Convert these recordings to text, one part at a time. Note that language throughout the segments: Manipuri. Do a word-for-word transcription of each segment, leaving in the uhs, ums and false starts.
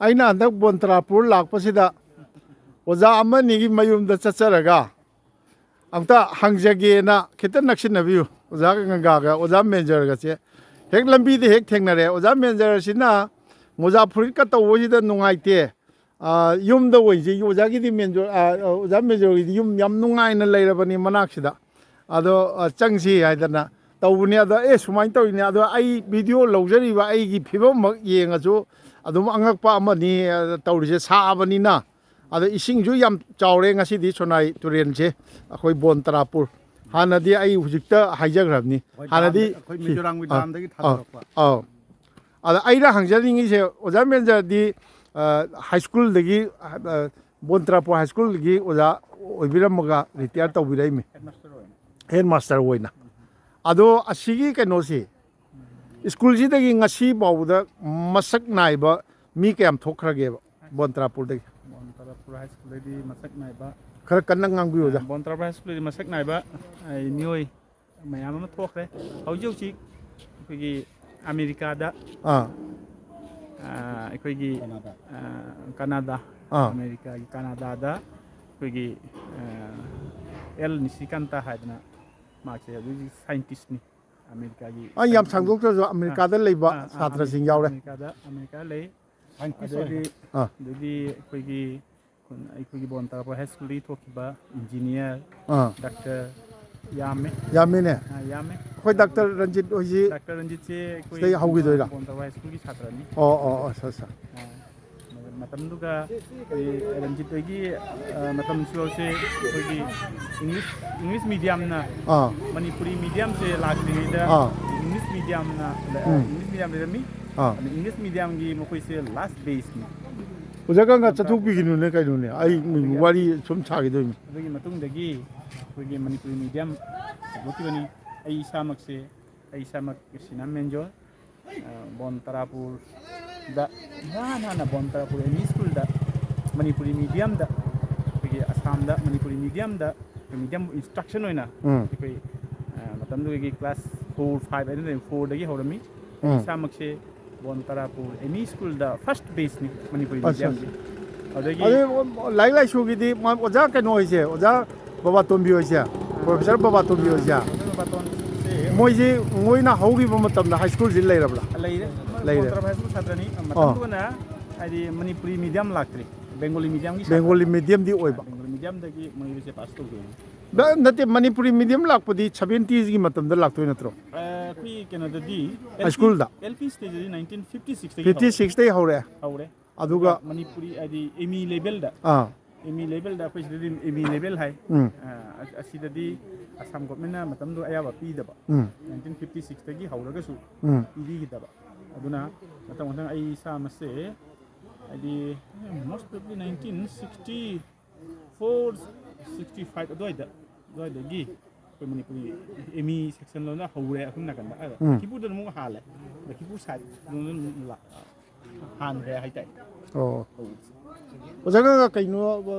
ꯑꯩꯅ ꯍꯟꯗꯛ ꯕꯣꯟꯇ꯭ꯔꯥꯄꯨꯔ ꯂꯥꯛꯄꯁꯤꯗ ꯑꯣꯖꯥ ꯑꯃꯅꯤꯒꯤ ꯃꯌꯨꯝꯗ ꯆꯠꯆꯔꯒ ꯑꯝꯇ ꯍꯪꯖꯒꯦꯅ ꯈꯤꯇ ꯅꯛꯁꯤꯟꯅꯕꯤꯌꯨ꯫ ꯑꯣꯖꯥ ꯒꯪꯒꯥꯒ ꯑꯣꯖꯥ ꯃꯦꯟꯖꯔꯒꯁꯦ ꯍꯦꯛ ꯂꯝꯕꯤꯗ ꯍꯦꯛ ꯊꯦꯡꯅꯔꯦ꯫ ꯑꯣꯖꯥ ꯃꯦꯟꯖꯔꯁꯤꯅ ꯃꯣꯖꯥ ꯐꯨꯔꯤꯠꯀ ꯇꯧꯕꯁꯤꯗ ꯅꯨꯡꯉꯥꯏꯇꯦ꯫ ꯑ, ꯌꯨꯝꯗ ꯑꯣꯏꯁꯦ꯫ ꯑꯣꯖꯥꯒꯤꯗꯤ ꯃꯦꯟꯖꯣ-, ꯑ, ꯑꯣꯖꯥ ꯃꯦꯟꯖꯣꯔꯒꯤꯗꯤ ꯌꯨꯝ ꯌꯥꯝ ꯅꯨꯡꯉꯥꯏꯅ ꯂꯩꯔꯕꯅꯤ ꯃꯅꯥꯛꯁꯤꯗ꯫ ꯑꯗꯣ, ꯑ, ꯆꯪꯁꯤ ꯍꯥꯏꯗꯅ ꯇꯧꯕꯅꯤ꯫ ꯑꯗꯣ, "ꯑꯦ, ꯁꯨꯃꯥꯏꯅ ꯇꯧꯔꯤꯅꯦ꯫ ꯑꯗꯣ ꯑꯩ ꯚꯤꯗꯤꯑꯣ ꯂꯧꯖꯔꯤꯕ ꯑꯩꯒꯤ ꯐꯤꯕꯝꯃꯛ ꯌꯦꯡꯉꯁꯨ ꯑꯗꯨꯝ ꯑꯉꯛꯄ ꯑꯃꯅꯤ, ꯑ, ꯇꯧꯔꯤꯁꯦ ꯁꯥꯕꯅꯤꯅ"꯫ ꯑꯗꯣ ꯏꯁꯤꯡꯁꯨ ꯌꯥꯝ ꯆꯥꯎꯔꯦ ꯉꯁꯤꯗꯤ ꯁꯣꯅꯥꯏ ꯇꯨꯔꯦꯜꯁꯦ, ꯑꯩꯈꯣꯏ ꯕꯣꯟ ꯇꯔꯥꯄꯨꯔ꯫ ꯍꯥꯟꯅꯗꯤ ꯑꯩ ꯍꯧꯖꯤꯛꯇ ꯍꯥꯏꯖꯈ꯭ꯔꯕꯅꯤ꯫ ꯍꯣꯏ, ꯍꯥꯟꯅꯗꯤ ꯑꯩꯈꯣꯏ ꯁꯤ-, ꯃꯤꯖꯣꯔꯥꯝꯒꯤ ꯑꯥ, ꯗꯥꯝꯗꯒꯤ ꯑꯥ, ꯊꯥꯗꯣꯔꯛꯄ꯫ ꯑꯥ꯫ ꯑꯗ ꯑꯩꯅ ꯍꯪꯖꯅꯤꯡꯉꯤꯁꯦ, ꯑꯣꯖꯥ ꯃꯦꯟꯖꯔꯗꯤ, ꯑ, ꯍꯥꯏ ꯁ꯭ꯀꯨꯜꯗꯒꯤ, ꯑ, ꯕꯣꯟꯇ꯭ꯔꯥꯄꯨꯔ ꯍꯥꯏ ꯁ꯭ꯀꯨꯜꯒꯤ ꯑꯣꯖꯥ ꯑꯣꯏꯕꯤꯔꯝꯃꯒ ꯔꯤꯇꯥꯌꯔ ꯇꯧꯕꯤꯔꯛꯏꯃꯤ꯫ ꯍꯦꯗ ꯃꯥꯁꯇꯔ ꯑꯣꯏꯅ꯫ ꯍꯦꯗ ꯃꯥꯁꯇꯔ ꯑꯣꯏꯅ꯫ ꯑꯗꯣ ꯑꯁꯤꯒꯤ ꯀꯩꯅꯣꯁꯤ, ꯁ꯭ꯀꯨꯜꯁꯤꯗꯒꯤ ꯉꯁꯤ ꯐꯥꯎꯕꯗ ꯃꯁꯛ ꯅꯥꯏꯕ ꯃꯤ ꯀꯌꯥꯝ ꯊꯣꯛꯈ꯭ꯔꯒꯦꯕ ꯕꯣꯟꯇ꯭ꯔꯥꯄꯨꯔꯗꯒꯤ? ꯕꯣꯟꯇ꯭ꯔꯥꯄꯨꯔ ꯍꯥꯏ ꯁ꯭ꯀꯨꯜꯗꯒꯤ ꯃꯁꯛ ꯅꯥꯏꯕ, ꯈꯔ ꯀꯟꯅ ꯉꯥꯡꯕꯤꯌꯨ, ꯑꯣꯖꯥ꯫ ꯑ, ꯕꯣꯟꯇ꯭ꯔꯥꯄꯨꯔ ꯍꯥꯏ ꯁ꯭ꯀꯨꯜꯗꯒꯤ ꯃꯁꯛ ꯅꯥꯏꯕ, ꯑ, ꯃꯤꯑꯣꯏ ꯃꯌꯥꯝ ꯑꯃ ꯊꯣꯛꯈ꯭ꯔꯦ꯫ ꯍꯧꯖꯤꯛ ꯍꯧꯖꯤꯛ ꯑꯩꯈꯣꯏꯒꯤ ꯑꯃꯦꯔꯤꯀꯥꯗ, ꯑꯥ꯫ ꯑ, ꯑꯩꯈꯣꯏꯒꯤ, ꯀꯅꯥꯗꯥ꯫ ꯑ, ꯀꯅꯥꯗꯥ, ꯑꯥ꯫ ꯑꯃꯦꯔꯤꯀꯥꯒꯤ ꯀꯅꯥꯗꯥꯗ ꯑꯩꯈꯣꯏꯒꯤ, ꯑ, ꯑꯦꯜ ꯅꯤꯁꯤꯀꯥꯟꯇ ꯍꯥꯏꯗꯅ ꯃꯍꯥꯛꯁꯦ ꯍꯧꯖꯤꯛ ꯍꯧꯖꯤꯛ ꯁꯥꯏꯟꯇꯤꯁꯅꯤ꯫ ꯑꯃꯦꯔꯤꯀꯥꯒꯤ ꯑ, ꯌꯥꯝ ꯁꯥꯏꯟꯇꯤꯁ-, ꯁꯥꯡꯗꯣꯛꯇ꯭ꯔꯁꯨ ꯑꯥ, ꯑꯃꯦꯔꯤꯀꯥꯗ ꯑꯥ, ꯂꯩꯕ ꯑꯥ, ꯑꯥ, ꯁꯥꯇ꯭ꯔꯁꯤꯡ ꯑꯃꯦꯔꯤꯀꯥ, ꯌꯥꯎꯔꯦ꯫ ꯑꯃꯦꯔꯤꯀꯥꯗ, ꯑꯃꯦꯔꯤꯀꯥꯗ ꯂꯩ꯫ ꯁꯥꯏꯟꯇꯤꯁ ꯑꯣꯏꯅ꯫ ꯑꯗꯩꯗꯤ, ꯑꯥ꯫ ꯑꯗꯩꯗꯤ ꯑꯩꯈꯣꯏꯒꯤ, ꯑꯩꯈꯣꯏꯒꯤ ꯕꯣꯟ ꯇꯥꯔꯛꯄ ꯍꯥꯏ ꯁ꯭ꯀꯨꯜꯗꯒꯤ ꯊꯣꯛꯈꯤꯕ ꯏꯟꯖꯤꯅꯤꯌꯥꯔ, ꯑꯥ꯫ ꯗꯥꯛꯇꯔ ꯌꯥꯝꯃꯦ꯫ ꯌꯥꯝꯃꯤꯅꯦ꯫ ꯑꯥ, ꯌꯥꯝꯃꯦ꯫ ꯑꯩꯈꯣꯏ ꯗꯥꯛꯇꯔ ꯔꯟꯖꯤꯠ ꯍꯣꯏꯁꯤ ꯗꯥꯛꯇꯔ ꯔꯟꯖꯤꯠꯁꯦ ꯑꯩꯈꯣꯏ ꯁꯤꯗꯩ ꯍꯧꯈꯤꯗꯣꯏꯔꯥ? ꯕꯣꯟ ꯇꯥꯔꯛꯄ ꯍꯥꯏ ꯁ꯭ꯀꯨꯜꯒꯤ ꯁꯥꯇ꯭ꯔꯅꯤ꯫ ꯑꯣ, ꯑꯣ, ꯑꯣ, ꯑꯠꯆꯥ, ꯑꯠꯆꯥ꯫ ꯑꯥ꯫ ꯃꯇꯝꯗꯨꯒ ꯑꯩꯈꯣꯏ ꯔꯟꯖꯤꯠ ꯍꯣꯏꯒꯤ, ꯑ, ꯃꯇꯝꯁꯨ ꯌꯥꯎꯁꯦ, ꯑꯩꯈꯣꯏꯒꯤ ꯏꯪꯂꯤꯁ, ꯏꯪꯂꯤꯁ ꯃꯤꯗꯤꯌꯝꯅ, ꯑꯥ꯫ ꯃꯅꯤꯄꯨꯔꯤ ꯃꯤꯗꯤꯌꯝꯁꯦ ꯂꯥꯛꯇ꯭ꯔꯤꯉꯩꯗ ꯑꯥ꯫ ꯏꯪꯂꯤꯁ ꯃꯤꯗꯤꯌꯝꯅ, ꯑ, ꯎꯝ꯫ ꯏꯪꯂꯤꯁ ꯃꯤꯗꯤꯌꯝ ꯂꯩꯔꯝꯃꯤ꯫ ꯑꯥ꯫ ꯑꯗ ꯏꯪꯂꯤꯁ ꯃꯤꯗꯤꯌꯝꯒꯤ ꯃꯈꯣꯏꯁꯦ ꯂꯥꯁ ꯕꯦꯁꯅꯤ꯫ ꯑꯣꯖꯥ ꯒꯪꯒꯥ ꯆꯠꯊꯣꯛꯄꯤꯒꯤꯅꯨꯅꯦ ꯀꯩꯅꯣꯅꯦ, ꯑꯩ ꯑꯗꯒꯤ ꯋꯥꯔꯤ ꯁꯨꯝ ꯁꯥꯈꯤꯗꯣꯏꯅꯤ꯫ ꯑꯗꯨꯒꯤ ꯃꯇꯨꯡꯗꯒꯤ ꯑꯩꯈꯣꯏꯒꯤ ꯃꯅꯤꯄꯨꯔꯤ ꯃꯤꯗꯤꯌꯝ ꯍꯧꯗꯣꯛꯈꯤꯕꯅꯤ꯫ ꯑꯩ ꯏꯁꯥꯃꯛꯁꯦ, ꯑꯩ ꯏꯁꯥꯃꯛ ꯁꯤꯅꯥꯝ ꯃꯦꯟꯖꯣꯔ, ꯑ, ꯕꯣꯟ ꯇꯔꯥꯄꯨꯔꯗ, ꯏꯍꯥꯟ ꯍꯥꯟꯅ ꯕꯣꯟ ꯇꯔꯥꯄꯨꯔ ꯑꯦꯝ ꯏ ꯁ꯭ꯀꯨꯜꯗ ꯃꯅꯤꯄꯨꯔꯤ ꯃꯤꯗꯤꯌꯝꯗ, ꯑꯩꯈꯣꯏꯒꯤ ꯑꯁꯥꯝꯗ ꯃꯅꯤꯄꯨꯔꯤ ꯃꯤꯗꯤꯌꯝꯗ, ꯃꯤꯗꯤꯌꯝ ꯏꯟꯁꯇ꯭ꯔꯛꯁꯟ ꯑꯣꯏꯅ ꯎꯝ꯫ ꯑꯩꯈꯣꯏ, ꯑ, ꯃꯇꯝꯗꯨꯒꯤ ꯀ꯭ꯂꯥꯁ ꯐꯣꯔ, ꯐꯥꯏꯚ ꯍꯥꯏꯅ ꯂꯩ, ꯐꯣꯔꯗꯒꯤ ꯍꯧꯔꯝꯃꯤ꯫ ꯑꯩ ꯎꯝ꯫ ꯏꯁꯥꯃꯛꯁꯦ ꯕꯣꯟ ꯇꯔꯥꯄꯨꯔ ꯑꯦꯝ ꯏ ꯁ꯭ꯀꯨꯜꯗ ꯐꯥꯔꯁ ꯕꯦꯁꯅꯤ ꯃꯅꯤꯄꯨꯔꯤ ꯑꯠꯆꯥ, ꯃꯤꯗꯤꯌꯝꯒꯤ꯫ ꯑꯗꯒꯤ ꯑꯗꯩ ꯂꯥꯏꯔꯤꯛ ꯂꯥꯏꯁꯨꯒꯤꯗꯤ ꯃꯥ ꯑꯣꯖꯥ ꯀꯩꯅꯣ ꯍꯣꯏꯁꯦ, ꯑꯣꯖꯥ ꯕꯕꯥꯇꯣꯝꯕꯤ ꯍꯣꯏꯁꯦ, ꯄ꯭ꯔꯣꯐꯦꯁꯔ ꯕꯕꯥꯇꯣꯝꯕꯤ ꯍꯣꯏꯁꯦ, ꯕꯥꯇꯣꯟꯁꯦ ꯃꯣꯏꯁꯤ ꯃꯣꯏꯅ ꯍꯧꯈꯤꯕ ꯃꯇꯝꯗ ꯍꯥꯏ ꯁ꯭ꯀꯨꯜꯁꯤ ꯂꯩꯔꯕ꯭ꯔꯥ? ꯂꯩꯔꯦ꯫ ꯂꯩꯔꯦ꯫ ꯕꯣꯟ ꯇꯔꯥꯄꯨꯔ ꯍꯥꯏ ꯁ꯭ꯀꯨꯜ ꯁꯥꯇ꯭ꯔꯅꯤ꯫ ꯃꯇꯝꯗꯨꯗꯅ ꯍꯥꯏꯗꯤ ꯃꯅꯤꯄꯨꯔꯤ ꯃꯤꯗꯤꯌꯝ ꯂꯥꯛꯇ꯭ꯔꯤ, ꯕꯦꯡꯒꯣꯂꯤ ꯃꯤꯗꯤꯌꯝꯒꯤ ꯁꯥꯇ꯭ꯔ꯫ ꯕꯦꯡꯒꯣꯂꯤ ꯃꯤꯗꯤꯌꯝꯗꯤ ꯑꯣꯏꯕ꯫ ꯕꯦꯡꯒꯣꯂꯤ ꯃꯤꯗꯤꯌꯝꯗꯒꯤ ꯃꯣꯏꯁꯦ ꯄꯥꯁ ꯇꯧꯈꯤꯕꯅꯤ꯫ ꯅ- ꯅꯠꯇꯦ, ꯃꯅꯤꯄꯨꯔꯤ ꯃꯤꯗꯤꯌꯝ ꯂꯥꯛꯄꯗꯤ ꯁꯕꯦꯟꯇꯤꯁꯒꯤ ꯃꯇꯝꯗ ꯂꯥꯛꯇꯣꯏ ꯅꯠꯇ꯭ꯔꯣ? ꯑꯩꯈꯣꯏ ꯀꯩꯅꯣꯗꯗꯤ ꯍꯥꯏ ꯁ꯭ꯀꯨꯜꯗ? ꯑꯦꯜ ꯄꯤ ꯁ꯭ꯇꯦꯖꯇꯗꯤ ꯅꯥꯏꯟꯇꯤꯟ ꯐꯤꯐꯇꯤ ꯁꯤꯛꯁꯇꯒꯤ ꯐꯤꯐꯇꯤ ꯁꯤꯛꯁꯇꯒꯤ ꯍꯧꯔꯦ꯫ ꯍꯧꯔꯦ꯫ ꯑꯗꯨꯒ ꯃꯅꯤꯄꯨꯔꯤ ꯍꯥꯏꯗꯤ ꯑꯦꯝ ꯏ ꯂꯦꯚꯦꯜꯗ, ꯑꯥ ꯑꯦꯝ ꯏ ꯂꯦꯚꯦꯜꯗ ꯑꯩꯈꯣꯏ ꯁꯤꯗꯗꯤ ꯑꯦꯝ ꯏ ꯂꯦꯚꯦꯜ ꯍꯥꯏ꯫ ꯎꯝ꯫ ꯑ, ꯑꯁꯤꯗꯗꯤ ꯑꯁꯥꯝ ꯒꯣꯔꯃꯦꯟꯅ ꯃꯇꯝꯗꯨ ꯑꯌꯥꯕ ꯄꯤꯗꯕ꯫ ꯎꯝ꯫ ꯅꯥꯏꯟꯇꯤꯟ ꯐꯤꯐꯇꯤ ꯁꯤꯛꯁꯇꯒꯤ ꯍꯧꯔꯒꯁꯨ ꯎꯝ꯫ ꯄꯤꯕꯤꯈꯤꯗꯕ꯫ ꯑꯗꯨꯅ ꯃꯊꯪ ꯃꯊꯪ ꯑꯩ ꯏꯁꯥꯃꯛꯁꯦ ꯍꯥꯏꯗꯤ most probably nineteen sixty four sixty five ꯑꯗꯨꯋꯥꯏꯗ, ꯑꯗꯨꯋꯥꯏꯗꯒꯤ ꯑꯩꯈꯣꯏ ꯃꯅꯤꯄꯨꯔꯤ ꯑꯦꯝ ꯏ ꯁꯦꯛꯁꯟ ꯂꯣꯝꯗ ꯍꯧꯔꯦ ꯑꯩꯈꯣꯏ ꯅꯥꯀꯟꯗ꯫ ꯑꯗ ꯎꯝ꯫ ꯂꯛꯈꯤꯄꯨꯔꯗꯅ ꯑꯃꯨꯛ ꯍꯥꯜꯂꯦ꯫ ꯂꯛꯈꯤꯄꯨꯔ ꯁꯥꯏꯠ ꯂꯣꯝꯗ ꯂꯥꯛ-, ꯍꯥꯟꯈ꯭ꯔꯦ ꯍꯥꯏꯇꯥꯔꯦ꯫ ꯑꯣ꯫ ꯑꯣꯖꯥꯒ ꯀꯩꯅꯣ,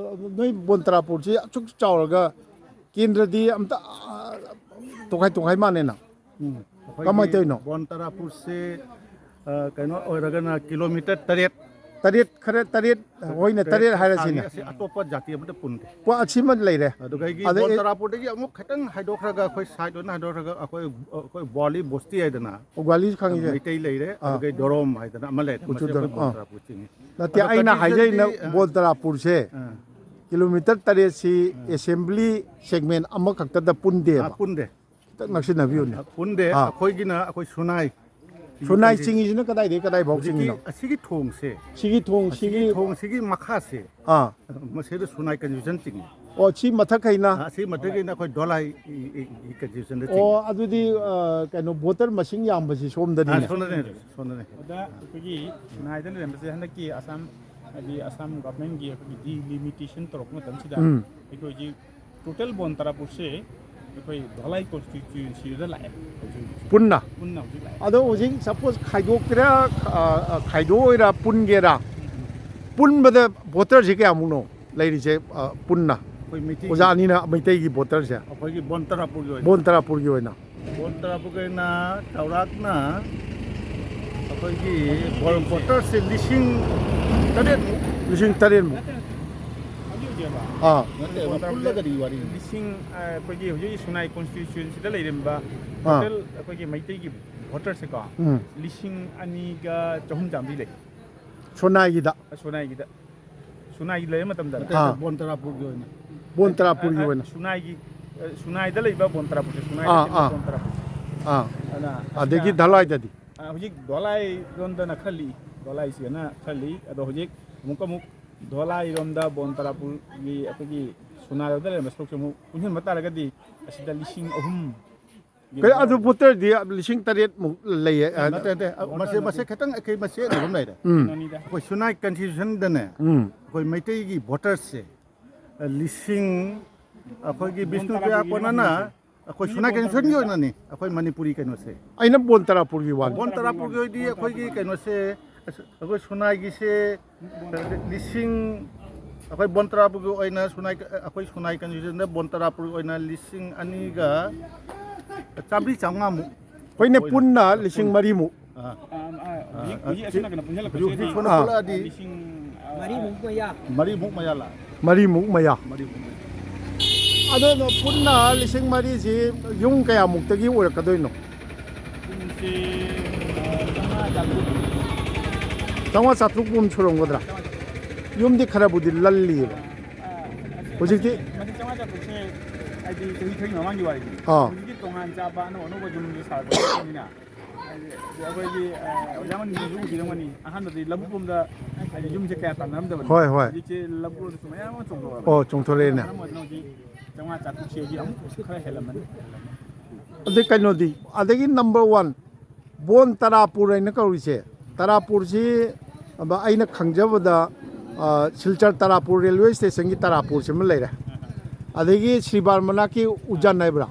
ꯅꯣꯏ ꯕꯣꯟ ꯇꯔꯥꯄꯨꯔꯁꯤ ꯑꯁꯨꯛ ꯆꯥꯎꯔꯒ ꯀꯦꯟꯗ꯭ꯔꯗꯤ ꯑꯝꯇ, ꯑ, ꯇꯣꯈꯥꯏ ꯇꯣꯈꯥꯏ ꯃꯥꯜꯂꯦꯅ꯫ ꯎꯝ꯫ ꯑꯩꯈꯣꯏꯒꯤ ꯀꯃꯥꯏꯅ ꯇꯧꯔꯤꯅꯣ? ꯕꯣꯟ ꯇꯔꯥꯄꯨꯔꯁꯦ, ꯑ, ꯀꯩꯅꯣ ꯑꯣꯏꯔꯒꯅ ꯀꯤꯂꯣꯃꯤꯇꯔ ꯇꯔꯦꯠ, ꯇꯔꯦꯠ, ꯈꯔ ꯇꯔꯦꯠ, ꯍꯣꯏꯅꯦ, ꯇꯔꯦꯠ ꯍꯥꯏꯔꯁꯤꯅꯦ꯫ ꯊꯥꯡꯉꯤ꯫ ꯑꯁꯤ ꯑꯇꯣꯞꯄ ꯖꯥꯇꯤ ꯑꯃꯠꯇ ꯄꯨꯟꯗꯦ꯫ ꯄꯣ-, ꯑꯁꯤꯃ ꯂꯩꯔꯦ꯫ ꯑꯗꯨꯗꯒꯤ ꯑꯗ ꯕꯣꯟ ꯑꯦ- ꯇꯔꯥꯄꯨꯔꯗꯒꯤ ꯑꯃꯨꯛ ꯈꯤꯇꯪ ꯍꯥꯏꯗꯣꯛꯈ꯭ꯔꯒ ꯑꯩꯈꯣꯏ ꯁꯥꯏꯠ ꯑꯣꯏꯅ ꯍꯥꯏꯗꯣꯛꯈ꯭ꯔꯒ ꯑꯩꯈꯣꯏ, ꯑꯩꯈꯣꯏ ꯒꯣꯋꯥꯂꯤ ꯕꯣꯁꯇꯤ ꯍꯥꯏꯗꯅ ꯒ꯭ꯋꯥꯂꯤ ꯈꯪꯉꯤꯁꯦ꯫ ꯃꯩꯇꯩ ꯂꯩꯔꯦ, ꯑꯥ꯫ ꯑꯗꯨꯒ ꯗꯣꯔꯣꯝ ꯍꯥꯏꯗꯅ ꯑꯃ ꯂꯩꯔꯦ꯫ ꯃꯁꯤ ꯎꯆꯨꯗꯣꯔꯣꯝ, ꯑꯩꯈꯣꯏ ꯕꯣꯟ ꯑꯥ꯫ ꯇꯔꯥꯄꯨꯔ ꯆꯤꯡꯉꯤ꯫ ꯅꯠꯇꯦ, ꯑꯗꯣ ꯑꯩꯅ ꯍꯥꯏꯖꯩꯅ confusionꯗꯤ, ꯑꯥ꯫ ꯕꯣꯟ ꯇꯔꯥꯄꯨꯔꯁꯦ ꯀꯤꯂꯣꯃꯤꯇꯔ ꯇꯔꯦꯠꯁꯤ ꯑꯦꯁꯦꯝꯕ꯭ꯂꯤ ꯁꯦꯒꯃꯦꯟ ꯑꯃꯈꯛꯇꯗ ꯄꯨꯟꯗꯦꯕ꯫ ꯑꯥ, ꯄꯨꯟꯗꯦ꯫ ꯈꯤꯇꯪ ꯅꯛꯁꯤꯟꯅꯕꯤꯌꯨꯅꯦ꯫ ꯄꯨꯟꯗꯦ꯫ ꯑꯥ꯫ ꯑꯩꯈꯣꯏꯒꯤꯅ ꯑꯩꯈꯣꯏ ꯁꯨꯅꯥꯏ꯫ ꯁꯨꯅꯥꯏ ꯆꯤꯡꯉꯤꯁꯤꯅ ꯀꯗꯥꯏꯗꯒꯤ ꯀꯗꯥꯏꯐꯥꯎ ꯍꯧꯖꯤꯛꯀꯤ ꯆꯤꯡꯉꯤꯅꯣ? ꯑꯁꯤꯒꯤ ꯊꯣꯡꯁꯦ, ꯁꯤꯒꯤ ꯊꯣꯡ, ꯑꯁꯤꯒꯤ ꯁꯤꯒꯤ ꯊꯣꯡꯁꯤꯒꯤ ꯃꯈꯥꯁꯦ, ꯑꯥ꯫ ꯃꯁꯤꯗ ꯁꯨꯅꯥꯏ ꯀꯟꯁꯇꯤꯇ꯭ꯌꯨꯁꯟ ꯆꯤꯡꯉꯤ꯫ ꯑꯣ, ꯁꯤ ꯃꯊꯛꯈꯩꯅ? ꯑꯥ, ꯑꯁꯤ ꯃꯊꯛꯀꯤꯅ ꯑꯩꯈꯣꯏ ꯗꯣꯂꯥꯏ ꯀꯟꯁꯇꯤꯇ꯭ꯌꯨꯁꯟꯗ ꯑꯣ, ꯆꯤꯡꯉꯤ꯫ ꯑꯗꯨꯗꯤ, ꯑ, ꯀꯩꯅꯣ, ꯚꯣꯇꯔ ꯃꯁꯤꯡ ꯌꯥꯝꯕꯁꯤ ꯁꯣꯝꯗꯅꯤꯅꯦ꯫ ꯑꯥ, ꯁꯣꯝꯗꯅꯦ, ꯁꯣꯝꯗꯅꯦ꯫ ꯑꯗ ꯑꯩꯈꯣꯏꯒꯤ ꯁꯨꯅꯥꯏꯗ ꯂꯩꯔꯝꯕꯁꯦ ꯍꯟꯗꯛꯀꯤ ꯑꯁꯥꯝ, ꯍꯥꯏꯗꯤ ꯑꯁꯥꯝ ꯒꯚꯔꯟꯃꯦꯟꯒꯤ ꯑꯩꯈꯣꯏꯒꯤ ꯗꯤꯂꯤꯃꯤꯇꯦꯁꯟ ꯇꯧꯔꯛꯄ ꯃꯇꯝꯁꯤꯗ ꯎꯝ꯫ ꯑꯩꯈꯣꯏ ꯍꯧꯖꯤꯛ ꯇꯣꯇꯦꯜ ꯕꯣꯟ ꯇꯔꯥꯄꯨꯔꯁꯦ ꯑꯩꯈꯣꯏ ꯙꯣꯂꯥꯏ ꯀꯣꯟꯁꯇꯤꯇ꯭ꯌꯨꯟꯁꯤꯗ ꯂꯥꯛꯑꯦ ꯍꯧꯖꯤꯛ ꯍꯧꯖꯤꯛ꯫ ꯄꯨꯟꯅ? ꯄꯨꯟꯅ ꯍꯧꯖꯤꯛ ꯂꯥꯛꯑꯦ꯫ ꯑꯗꯣ ꯍꯧꯖꯤꯛ ꯁꯄꯣꯁ ꯈꯥꯏꯗꯣꯛꯀꯦꯔꯥ, ꯑ, ꯑ, ꯈꯥꯏꯗꯣꯛꯑꯣꯏꯔꯥ, ꯄꯨꯟꯒꯦꯔꯥ, ꯄꯨꯟꯕꯗ ꯚꯣꯇꯔꯁꯤ ꯀꯌꯥꯃꯨꯛꯅꯣ ꯂꯩꯔꯤꯁꯦ, ꯑ, ꯄꯨꯟꯅ? ꯑꯩꯈꯣꯏ ꯃꯩꯇꯩ, ꯑꯣꯖꯥ ꯑꯅꯤꯅ ꯃꯩꯇꯩꯒꯤ ꯚꯣꯇꯔꯁꯦ? ꯑꯩꯈꯣꯏꯒꯤ ꯕꯣꯟ ꯇꯔꯥꯄꯨꯔꯒꯤ ꯑꯣꯏꯅ꯫ ꯕꯣꯟ ꯇꯔꯥꯄꯨꯔꯒꯤ ꯑꯣꯏꯅ? ꯕꯣꯟ ꯇꯔꯥꯄꯨꯔꯒꯤ ꯑꯣꯏꯅ ꯆꯥꯎꯔꯥꯛꯅ ꯑꯩꯈꯣꯏꯒꯤ ꯕꯣ-, ꯚꯣꯇꯔꯁꯦ ꯂꯤꯁꯤꯡ ꯇꯔꯦꯠꯃꯨꯛ꯫ ꯂꯤꯁꯤꯡ ꯇꯔꯦꯠꯃꯨꯛ꯫ ꯑꯥ꯫ ꯅꯠꯇꯦ, ꯄꯨꯜꯂꯒꯗꯤ ꯋꯥꯔꯤ꯫ ꯂꯤꯁꯤꯡ, ꯑ, ꯑꯩꯈꯣꯏꯒꯤ ꯍꯧꯖꯤꯛ ꯁꯨꯅꯥꯏ ꯀꯣꯟꯁꯇꯤꯇ꯭ꯌꯨꯟꯁꯤꯗ ꯂꯩꯔꯝꯕ ꯑꯥ꯫ ꯇꯣꯇꯦꯜ ꯑꯩꯈꯣꯏꯒꯤ ꯃꯩꯇꯩꯒꯤ ꯚꯣꯇꯔꯁꯦꯀꯣ, ꯎꯝ꯫ ꯂꯤꯁꯤꯡ ꯑꯅꯤꯒ ꯆꯍꯨꯝ ꯆꯥꯝꯃꯔꯤ ꯂꯩ꯫ ꯁꯣꯅꯥꯏꯒꯤꯗ꯫ ꯑ, ꯁꯣꯅꯥꯏꯒꯤꯗ꯫ ꯁꯨꯅꯥꯏꯒꯤ ꯂꯩꯔ ꯃꯇꯝꯗ꯫ ꯅꯠꯇꯦ, ꯑꯥ꯫ ꯕꯣꯟ ꯇꯔꯥꯄꯨꯔꯒꯤ ꯑꯣꯏꯅ꯫ ꯕꯣꯟ ꯇꯔꯥꯄꯨꯔꯒꯤ ꯑ, ꯑ, ꯑꯣꯏꯅ꯫ ꯁꯨꯅꯥꯏꯒꯤ, ꯑ, ꯁꯨꯅꯥꯏꯗ ꯂꯩꯕ ꯕꯣꯟ ꯇꯔꯥꯄꯨꯔꯁꯦ, ꯁꯨꯅꯥꯏꯗ ꯑꯥ, ꯂꯩꯕ ꯑꯥ꯫ ꯕꯣꯟ ꯇꯔꯥꯄꯨꯔꯁꯦ꯫ ꯑꯥ꯫ ꯑꯗꯨꯅ ꯑꯗꯒꯤ ꯑꯁꯤꯅ, ꯙꯂꯥꯏꯗꯗꯤ? ꯑ, ꯍꯧꯖꯤꯛ ꯙꯣꯂꯥꯏꯔꯣꯝꯗꯅ ꯈꯔ ꯂꯤꯛꯏ, ꯙꯣꯂꯥꯏꯁꯤꯒꯅ ꯈꯔ ꯂꯤꯛꯏ꯫ ꯑꯗꯣ ꯍꯧꯖꯤꯛ ꯑꯃꯨꯛꯀ ꯑꯃꯨꯛ ꯙꯣꯂꯥꯏꯔꯣꯝꯗ ꯕꯣꯟ ꯇꯔꯥꯄꯨꯔꯒꯤ ꯑꯩꯈꯣꯏꯒꯤ ꯁꯨꯅꯥꯏꯔꯣꯝꯗ ꯂꯩꯔꯝꯕ ꯁꯔꯨꯛꯁꯦ ꯑꯃꯨꯛ ꯄꯨꯟꯁꯤꯟꯕ ꯇꯥꯔꯒꯗꯤ ꯑꯁꯤꯗ ꯂꯤꯁꯤꯡ ꯑꯍꯨꯝ ꯀꯩ, ꯑꯗꯨ ꯚꯣꯇꯔꯗꯤ ꯂꯤꯁꯤꯡ ꯇꯔꯦꯠꯃꯨꯛ ꯂꯩꯌꯦ꯫ ꯅꯠꯇꯦ, ꯅꯠꯇꯦ꯫ ꯑ, ꯃꯁꯤ, ꯃꯁꯤ ꯈꯤꯇꯪ ꯑꯩꯈꯣꯏ ꯃꯁꯤ ꯑꯗꯨꯝ ꯂꯩꯔꯦ꯫ ꯎꯝ꯫ ꯑꯩꯈꯣꯏ ꯁꯨꯅꯥꯏ ꯀꯟꯁꯇꯤꯇ꯭ꯌꯨꯁꯟꯗꯅꯦ, ꯎꯝ꯫ ꯑꯩꯈꯣꯏ ꯃꯩꯇꯩꯒꯤ ꯚꯣꯇꯔꯁꯦ, ꯑ, ꯂꯤꯁꯤꯡ, ꯑꯩꯈꯣꯏꯒꯤ ꯕꯤꯁꯅꯨꯄ꯭ꯔꯤꯌꯥ ꯀꯣꯟꯅꯅ, ꯑꯩꯈꯣꯏ ꯁꯨꯅꯥꯏ ꯀꯟꯁꯇꯤꯇ꯭ꯌꯨꯁꯟꯒꯤ ꯑꯣꯏꯅꯅꯤ, ꯑꯩꯈꯣꯏ ꯃꯅꯤꯄꯨꯔꯤ ꯀꯩꯅꯣꯁꯦ꯫ ꯑꯩꯅ ꯕꯣꯟ ꯇꯔꯥꯄꯨꯔꯒꯤ ꯋꯥꯅꯤ꯫ ꯕꯣꯟ ꯇꯔꯥꯄꯨꯔꯒꯤ ꯑꯣꯏꯗꯤ ꯑꯩꯈꯣꯏꯒꯤ ꯀꯩꯅꯣꯁꯦ, ꯑꯩꯈꯣꯏ ꯁꯨꯅꯥꯏꯒꯤꯁꯦ ꯂꯤꯁꯤꯡ, ꯑꯩꯈꯣꯏ ꯕꯣꯟ ꯇꯔꯥꯄꯨꯔꯒꯤ ꯑꯣꯏꯅ ꯁꯨꯅꯥꯏ, ꯑꯩꯈꯣꯏ ꯁꯨꯅꯥꯏ ꯀꯟꯁꯇꯤꯇ꯭ꯌꯨꯁꯟꯗ ꯕꯣꯟ ꯇꯔꯥꯄꯨꯔꯒꯤ ꯑꯣꯏꯅ ꯂꯤꯁꯤꯡ ꯑꯅꯤꯒ ꯆꯥꯝꯃꯔꯤ ꯆꯥꯝꯃꯉꯥꯃꯨꯛ ꯍꯣꯏꯅꯦ, ꯑꯣꯏꯅ ꯄꯨꯟꯅ ꯂꯤꯁꯤꯡ ꯃꯔꯤꯃꯨꯛ꯫ ꯑꯥ꯫ ꯑꯥ, ꯑꯥ, ꯍꯧꯖꯤꯛ, ꯑꯥ, ꯍꯧꯖꯤꯛ ꯑꯁꯤꯅ ꯀꯩꯅꯣ ꯄꯨꯟꯁꯤꯜꯂꯛꯄꯁꯦ ꯍꯧꯖꯤꯛ ꯍꯧꯖꯤꯛ ꯁꯣꯟꯅ ꯑꯥ꯫ ꯊꯣꯛꯂꯛꯑꯗꯤ ꯂꯤꯁꯤꯡ, ꯑꯥ, ꯃꯔꯤꯃꯨꯛ ꯃꯌꯥ꯫ ꯃꯔꯤꯃꯨꯛ ꯃꯌꯥ ꯂꯥꯛꯑꯦ꯫ ꯃꯔꯤꯃꯨꯛ ꯃꯌꯥ꯫ ꯃꯔꯤꯃꯨꯛ ꯃꯌꯥ꯫ ꯑꯗꯣ ꯄꯨꯟꯅ ꯂꯤꯁꯤꯡ ꯃꯔꯤꯁꯤ ꯌꯨꯝ ꯀꯌꯥꯃꯨꯛꯇꯒꯤ ꯑꯣꯏꯔꯛꯀꯗꯣꯏꯅꯣ? ꯌꯨꯝꯁꯤ, ꯑꯥ, ꯆꯥꯝꯃꯉꯥ ꯆꯥꯇ꯭ꯔꯨꯛ꯫ ꯆꯥꯝꯃꯉꯥ ꯆꯥꯇ꯭ꯔꯨꯛ ꯀꯨꯝ ꯁꯨꯔꯝꯒꯗ꯭ꯔꯥ? ꯌꯨꯝꯗꯤ ꯈꯔꯕꯨꯗꯤ ꯂꯜꯂꯤꯕ꯫ ꯑꯥ, ꯑꯁꯤ, ꯍꯧꯖꯤꯛꯇꯤ ꯃꯁꯤ, ꯃꯁꯤ ꯆꯥꯝꯃꯉꯥ ꯆꯥꯇ꯭ꯔꯨꯛꯁꯦ ꯍꯥꯏꯗꯤ ꯆꯍꯤ ꯈꯔꯒꯤ ꯃꯃꯥꯡꯒꯤ ꯋꯥꯔꯤꯅꯤ꯫ ꯑꯥ꯫ ꯍꯧꯖꯤꯛꯇꯤ ꯇꯣꯉꯥꯟ ꯆꯥꯕ ꯑꯅꯧ ꯑꯅꯧꯕ ꯌꯨꯝꯁꯦ ꯁꯥꯔꯛꯄꯅꯤꯅ ꯍꯥꯏꯗꯤ ꯑꯩꯈꯣꯏꯒꯤ, ꯑ, ꯑꯣꯖꯥ ꯃꯅꯤꯄꯨꯔꯁꯨ ꯎꯕꯤꯔꯝꯒꯅꯤ꯫ ꯑꯍꯥꯟꯕꯗꯤ ꯂꯧꯕꯨꯛ ꯂꯣꯝꯗ ꯍꯥꯏꯗꯤ ꯌꯨꯝꯁꯦ ꯀꯌꯥ ꯇꯥꯟꯅꯔꯝꯗꯕꯅꯤ꯫ ꯍꯣꯏ, ꯍꯣꯏ꯫ ꯍꯧꯖꯤꯛꯁꯦ ꯂꯧꯕꯨꯛ ꯂꯣꯝꯗꯁꯨ ꯃꯌꯥꯝ ꯑꯃ ꯆꯣꯡꯊꯣꯔꯛꯑꯕꯅꯤ꯫ ꯑꯣ, ꯆꯣꯡꯊꯣꯔꯛꯑꯦꯅꯦ꯫ ꯃꯔꯝ ꯑꯣꯏꯗꯅ ꯍꯧꯖꯤꯛ ꯆꯥꯝꯃꯉꯥ ꯆꯥꯇ꯭ꯔꯨꯛꯁꯦ ꯍꯧꯖꯤꯛ ꯑꯃꯨꯛ ꯈꯔ ꯍꯦꯜꯂꯝꯃꯅꯤ꯫ ꯑꯗꯩ ꯀꯩꯅꯣꯗꯤ, ꯑꯗꯒꯤ ꯅꯝꯕꯔ ꯋꯥꯟ, ꯕꯣꯟ ꯇꯔꯥꯄꯨꯔ ꯍꯥꯏꯅ ꯀꯧꯔꯤꯁꯦ, ꯇꯔꯥꯄꯨꯔꯁꯤ ꯑꯩꯅ ꯈꯪꯖꯕꯗ, ꯑ, ꯁꯤꯜꯆꯔ ꯇꯔꯥꯄꯨꯔ ꯔꯦꯜꯋꯦ ꯁ꯭ꯇꯦꯁꯟꯒꯤ ꯇꯔꯥꯄꯨꯔꯁꯤꯃ ꯂꯩꯔꯦ꯫ ꯑꯗꯒꯤ ꯁ꯭ꯔꯤꯕꯥꯔ ꯃꯅꯥꯛꯀꯤ ꯎꯖꯥꯟ ꯍꯥꯏꯕ꯭ꯔꯥ?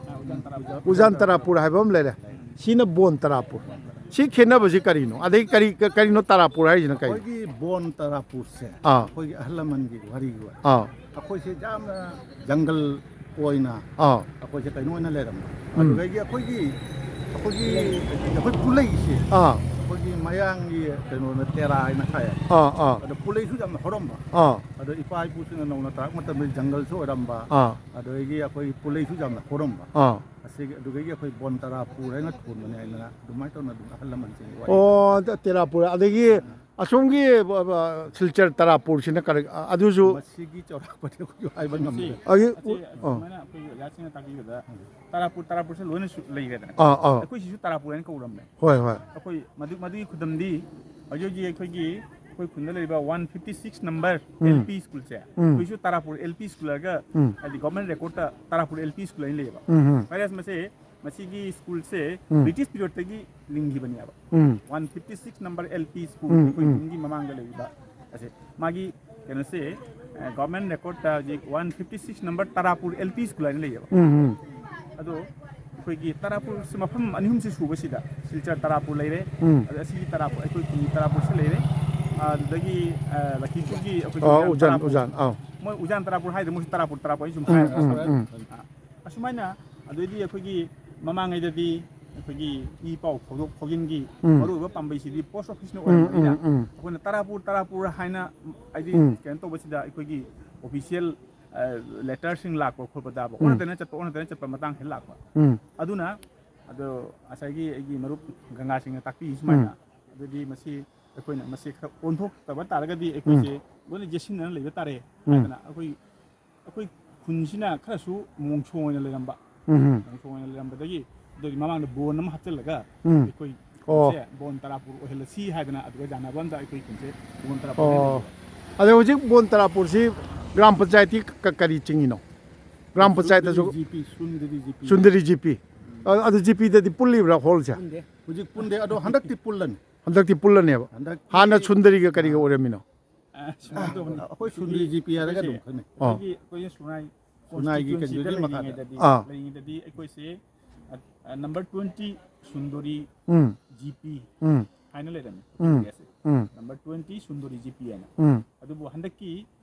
ꯎꯖꯥꯟ ꯇꯔꯥꯄꯨꯔ ꯍꯥꯏꯕ ꯑꯃ ꯂꯩꯔꯦ꯫ ꯁꯤꯅ ꯕꯣꯟ ꯇꯔꯥꯄꯨꯔ꯫ ꯁꯤ ꯈꯦꯠꯅꯕꯁꯤ ꯀꯔꯤꯅꯣ? ꯑꯗꯒꯤ ꯀꯔꯤ, ꯀꯔꯤꯅꯣ ꯇꯔꯥꯄꯨꯔ ꯍꯥꯏꯁꯤꯅ ꯀꯔꯤꯅꯣ? ꯑꯩꯈꯣꯏꯒꯤ ꯕꯣꯟ ꯇꯔꯥꯄꯨꯔꯁꯦ, ꯑꯥ꯫ ꯑꯩꯈꯣꯏꯒꯤ ꯑꯍꯜ ꯂꯃꯟꯒꯤ ꯋꯥꯔꯤꯒꯤ ꯑꯣꯏ꯫ ꯑꯥ꯫ ꯑꯩꯈꯣꯏꯁꯦ ꯌꯥꯝꯅ ꯖꯪꯒꯜ ꯑꯣꯏꯅ ꯑꯥ꯫ ꯑꯩꯈꯣꯏꯁꯦ ꯀꯩꯅꯣ ꯑꯣꯏꯅ ꯂꯩꯔꯝꯕ꯫ ꯎꯝ꯫ ꯑꯗꯨꯗꯒꯤ ꯑꯩꯈꯣꯏꯒꯤ, ꯑꯩꯈꯣꯏꯒꯤ, ꯑꯩꯈꯣꯏ ꯄꯨꯂꯩꯁꯦ ꯑꯥ꯫ ꯑꯩꯈꯣꯏꯒꯤ ꯃꯌꯥꯡꯒꯤ ꯀꯩꯅꯣꯅ ꯇꯦꯔꯥ ꯍꯥꯏꯅ ꯊꯥꯏ꯫ ꯑꯥ ꯑꯥ ꯑꯗꯣ ꯄꯨꯂꯩꯁꯨ ꯌꯥꯝꯅ ꯍꯧꯔꯝꯕ꯫ ꯑꯥ ꯑꯗꯣ ꯏꯄꯥ ꯏꯄꯨꯁꯤꯡꯅ ꯅꯧꯅ ꯇꯥꯔꯛꯄ ꯃꯇꯝꯗ ꯖꯪꯒꯜꯁꯨ ꯑꯣꯏꯔꯝꯕ꯫ ꯑꯥ ꯑꯗꯒꯤ ꯑꯩꯈꯣꯏ ꯄꯨꯂꯩꯁꯨ ꯌꯥꯝꯅ ꯍꯧꯔꯝꯕ꯫ ꯑꯥ ꯑꯁꯤꯒꯤ ꯑꯗꯨꯗꯒꯤ ꯑꯩꯈꯣꯏ ꯕꯣꯟ ꯇꯔꯥ ꯄꯨꯔ ꯍꯥꯏꯅ ꯊꯣꯟꯕꯅꯦ ꯍꯥꯏꯗꯅ ꯑꯗꯨꯃꯥꯏꯅ ꯇꯧꯅ ꯑꯗꯨꯝ ꯑꯍꯜ ꯂꯃꯟꯁꯤꯡꯒꯤ ꯋꯥꯔꯤ꯫ ꯑꯣ ꯇꯦꯔꯥꯄꯨꯔ ꯑꯗꯒꯤ ꯑꯁꯣꯝꯒꯤ ꯁꯤꯜꯆꯔ ꯇꯔꯥꯄꯨꯔꯁꯤꯅ ꯀꯔꯤ? ꯑꯗꯨꯁꯨ ꯃꯁꯤꯒꯤ ꯆꯥꯎꯔꯥꯛꯄꯗꯤ ꯑꯩꯈꯣꯏꯁꯨ ꯍꯥꯏꯕ ꯉꯝꯗꯦ꯫ ꯑꯩ- ꯑꯁꯤ ꯑꯁꯨꯃꯥꯏꯅ ꯑꯩꯈꯣꯏꯒꯤ ꯑꯣꯖꯥꯁꯤꯡꯅ ꯇꯥꯛꯄꯤꯕꯗ ꯇꯔꯥꯄꯨꯔ ꯇꯔꯥꯄꯨꯔꯁꯦ ꯂꯣꯏꯅ ꯁꯨ- ꯂꯩꯔꯦꯗꯅ꯫ ꯑꯥ ꯑꯥ ꯑꯩꯈꯣꯏ ꯁꯤꯁꯨ ꯇꯔꯥꯄꯨꯔ ꯍꯥꯏꯅ ꯀꯧꯔꯝꯃꯦ꯫ ꯍꯣꯏ ꯍꯣꯏ ꯑꯩꯈꯣꯏ ꯃꯗꯨ ꯃꯗꯨꯒꯤ ꯈꯨꯗꯝꯗꯤ ꯍꯧꯖꯤꯛ ꯍꯧꯖꯤꯛ ꯑꯩꯈꯣꯏꯒꯤ ꯑꯩꯈꯣꯏ ꯈꯨꯟꯗ ꯂꯩꯔꯤꯕ ꯋꯥꯟ ꯐꯤꯐꯇꯤ ꯁꯤꯛꯁ ꯅꯝꯕꯔ ꯎꯝ꯫ ꯑꯦꯜ ꯄꯤ ꯁ꯭ꯀꯨꯜꯁꯦ ꯎꯝ꯫ ꯑꯩꯈꯣꯏꯁꯨ ꯇꯔꯥꯄꯨꯔ ꯑꯦꯜ ꯄꯤ ꯁ꯭ꯀꯨꯜ ꯍꯥꯏꯔꯒ ꯎꯝ꯫ ꯍꯥꯏꯗꯤ ꯒꯣꯔꯃꯦꯟ ꯔꯦꯀꯣꯔꯠꯇ ꯇꯔꯥꯄꯨꯔ ꯑꯦꯜ ꯄꯤ ꯁ꯭ꯀꯨꯜ ꯍꯥꯏꯅ ꯂꯩꯌꯦꯕ꯫ ꯎꯝ ꯎꯝ ꯋꯥꯏꯔꯁ ꯃꯁꯦ ꯃꯁꯤꯒꯤ ꯁ꯭ꯀꯨꯜꯁꯦ ꯎꯝ꯫ ꯕ꯭ꯔꯤꯇꯤꯁ ꯄꯤꯔꯤꯌꯣꯗꯇꯒꯤ ꯂꯤꯡꯈꯤꯕꯅꯦꯕ꯫ ꯎꯝ one fifty six number L P school ꯎꯝ, ꯑꯩꯈꯣꯏ ꯎꯝ꯫ ꯈꯨꯟꯒꯤ ꯃꯃꯥꯡꯗ ꯂꯩꯔꯤꯕ ꯑꯁꯦ ꯃꯥꯒꯤ ꯀꯩꯅꯣꯁꯦ ꯒꯣꯔꯃꯦꯟ ꯔꯦꯀꯣꯔꯠꯇ ꯍꯧꯖꯤꯛ one fifty six number Tarapur L P school ꯍꯥꯏꯅ ꯂꯩꯌꯦꯕ꯫ ꯎꯝ ꯎꯝ ꯑꯗꯣ ꯑꯩꯈꯣꯏꯒꯤ ꯇꯔꯥꯄꯨꯔꯁꯦ ꯃꯐꯝ ꯑꯅꯤ ꯑꯍꯨꯝꯁꯦ ꯁꯨꯕꯁꯤꯗ ꯁꯤꯜꯆꯔ ꯇꯔꯥꯄꯨꯔ ꯂꯩꯔꯦ꯫ ꯎꯝ꯫ ꯑꯗ ꯑꯁꯤꯒꯤ ꯇꯔꯥꯄꯨꯔ ꯑꯩꯈꯣꯏ ꯈꯨꯟꯒꯤ ꯇꯔꯥꯄꯨꯔꯁꯦ ꯂꯩꯔꯦ꯫ ꯑꯗꯨꯗꯒꯤ ꯑ, ꯂꯛꯈꯤꯄꯨꯔꯒꯤ ꯑꯩꯈꯣꯏꯒꯤ ꯑꯣ ꯎꯌꯥꯟ ꯎꯖꯥꯟ ꯇꯔꯥꯄꯨꯔ꯫ ꯎꯖꯥꯟ ꯑꯥꯎ ꯃꯣꯏ ꯎꯖꯥꯟ ꯇꯔꯥꯄꯨꯔ ꯍꯥꯏꯗ ꯃꯣꯏꯁꯨ ꯇꯔꯥꯄꯨꯔ ꯇꯔꯥꯄꯨꯔ ꯑꯩ ꯁꯨꯝ ꯎꯝ ꯍꯥꯏꯔꯒ ꯎꯝ ꯎꯝ ꯑ, ꯑꯁꯨꯃꯥꯏꯅ ꯑꯗꯩꯗꯤ ꯑꯩꯈꯣꯏꯒꯤ ꯃꯃꯥꯡꯉꯩꯗꯗꯤ ꯑꯩꯈꯣꯏꯒꯤ ꯏ ꯄꯥꯎ ꯐꯥꯎꯗꯣꯛ ꯐꯥꯎꯖꯤꯟꯒꯤ ꯎꯝ꯫ ꯃꯔꯨꯑꯣꯏꯕ ꯄꯥꯝꯕꯩꯁꯤꯗꯤ ꯄꯣꯁ ꯑꯣꯐꯤꯁꯅ ꯎꯝ ꯑꯣꯏꯔꯝꯕꯅꯤꯅ ꯎꯝ ꯎꯝ ꯑꯩꯈꯣꯏꯅ ꯇꯔꯥꯄꯨꯔ ꯇꯔꯥꯄꯨꯔ ꯍꯥꯏꯅ ꯍꯥꯏꯗꯤ ꯎꯝ꯫ ꯀꯩꯅꯣ ꯇꯧꯕꯁꯤꯗ ꯑꯩꯈꯣꯏꯒꯤ ꯑꯣꯐꯤꯁꯤꯌꯦꯜ ꯂꯦꯇꯔꯁꯤꯡ ꯂꯥꯛꯄ ꯈꯣꯠꯄꯗ ꯑꯣꯟꯅ ꯇꯩꯅ ꯆꯠꯄ ꯑꯣꯟꯅ ꯇꯩꯅ ꯆꯠꯄ ꯃꯇꯥꯡ ꯍꯦꯛ ꯂꯥꯛꯄ꯫ ꯎꯝ꯫ ꯑꯗꯨꯅ ꯑꯗꯣ ꯉꯁꯥꯏꯒꯤ ꯑꯩꯒꯤ ꯃꯔꯨꯞ ꯒꯪꯒꯥꯁꯤꯡꯅ ꯇꯥꯛꯄꯤ ꯁꯨꯃꯥꯏꯅ ꯑꯗꯨꯗꯤ ꯃꯁꯤ ꯑꯩꯈꯣꯏꯅ ꯃꯁꯤ ꯈꯔ ꯑꯣꯟꯊꯣꯛꯇꯕ ꯇꯥꯔꯒꯗꯤ ꯑꯩꯈꯣꯏꯁꯦ ꯂꯣꯏꯅ ꯌꯦꯠꯁꯤꯟꯅꯅ ꯂꯩꯕ ꯇꯥꯔꯦ ꯎꯝ꯫ ꯍꯥꯏꯗꯅ ꯑꯩꯈꯣꯏ ꯑꯩꯈꯣꯏ ꯈꯨꯟꯁꯤꯅ ꯈꯔꯁꯨ ꯃꯣꯡꯁꯣꯡ ꯑꯣꯏꯅ ꯂꯩꯔꯝꯕ꯫ ꯎꯝ ꯎꯝ ꯃꯣꯡꯁꯣꯡ ꯑꯣꯏꯅ ꯂꯩꯔꯝꯕꯗꯒꯤ ꯑꯗꯨꯒꯤ ꯃꯃꯥꯡꯗ ꯕꯣꯟ ꯑꯃ ꯍꯥꯞꯆꯤꯜꯂꯒ ꯎꯝ꯫ ꯑꯩꯈꯣꯏ ꯑꯣ꯫ ꯁꯦ ꯕꯣꯟ ꯇꯔꯥꯄꯨꯔ ꯑꯣꯏꯍꯜꯂꯁꯤ ꯍꯥꯏꯗꯅ ꯑꯗꯨꯒ ꯌꯥꯅꯕ ꯑꯝꯗ ꯑꯩꯈꯣꯏ ꯈꯨꯟꯁꯦ ꯕꯣꯟ ꯇꯔꯥꯄꯨꯔ ꯑꯣ ꯑꯗꯣ ꯍꯧꯖꯤꯛ ꯕꯣꯟ ꯇꯔꯥꯄꯨꯔꯁꯤ ꯒ꯭ꯔꯥꯝ ꯄꯟꯆꯥꯌꯠꯇꯤ ꯀ- ꯀꯔꯤ ꯆꯤꯡꯉꯤꯅꯣ? ꯒ꯭ꯔꯥꯝ ꯄꯟꯆꯥꯌꯠꯇꯁꯨ ꯖꯤ ꯄꯤ ꯁꯨꯟꯗꯔꯤ ꯖꯤ ꯄꯤ꯫ ꯆꯨꯟꯗꯔꯤ ꯖꯤ ꯄꯤ꯫ ꯑ- ꯑꯗꯨ ꯖꯤ ꯄꯤꯗꯗꯤ ꯄꯨꯜꯂꯤꯕ꯭ꯔꯥ ꯍꯣꯜꯁꯦ? ꯍꯧꯖꯤꯛ ꯄꯨꯟꯗꯦ ꯑꯗꯣ ꯍꯟꯗꯛꯇꯤ ꯄꯨꯜꯂꯅꯤ꯫ ꯍꯟꯗꯛꯇꯤ ꯄꯨꯜꯂꯅꯦꯕ꯫ ꯍꯟꯗꯛꯇꯤ ꯍꯥꯟꯅ ꯁꯨꯟꯗꯔꯤꯒ ꯀꯔꯤꯒ ꯑꯣꯏꯔꯝꯃꯤꯅꯣ? ꯑ, ꯁꯨꯃꯥꯏꯅ ꯇꯧꯕꯅꯤ꯫ ꯑꯩꯈꯣꯏ ꯁꯨꯟꯗꯔꯤ ꯖꯤ ꯄꯤ ꯍꯥꯏꯔꯒ ꯑꯗꯨꯝ ꯈꯪꯅꯩ꯫ ꯑꯥ꯫ ꯑꯩꯈꯣꯏꯒꯤ ꯑꯩꯈꯣꯏꯅ ꯁꯨꯅꯥꯏ ꯁꯨꯅꯥꯏꯒꯤ constituency-ꯗ ꯀꯩꯅꯣꯗꯨꯒꯤ ꯃꯈꯥꯗ꯫ ꯂꯩꯔꯤꯉꯩꯗꯗꯤ ꯑꯥ꯫ ꯂꯩꯔꯤꯉꯩꯗꯗꯤ ꯑꯩꯈꯣꯏꯁꯦ ꯑ, ꯑ, ꯅꯝꯕꯔ ꯇ꯭ꯋꯦꯟꯇꯤ ꯁꯨꯟꯗꯔꯤ ꯎꯝ ꯖꯤ ꯄꯤ ꯎꯝ ꯍꯥꯏꯅ ꯂꯩꯔꯝꯃꯤ꯫ ꯎꯝ꯫ ꯌꯦꯁ꯫ ꯎꯝ ꯅꯝꯕꯔ ꯇ꯭ꯋꯦꯟꯇꯤ ꯁꯨꯟꯗꯔꯤ ꯖꯤ ꯄꯤ ꯍꯥꯏꯅ꯫ ꯎꯝ ꯑꯗꯨꯕꯨ ꯍꯟꯗꯛꯀꯤ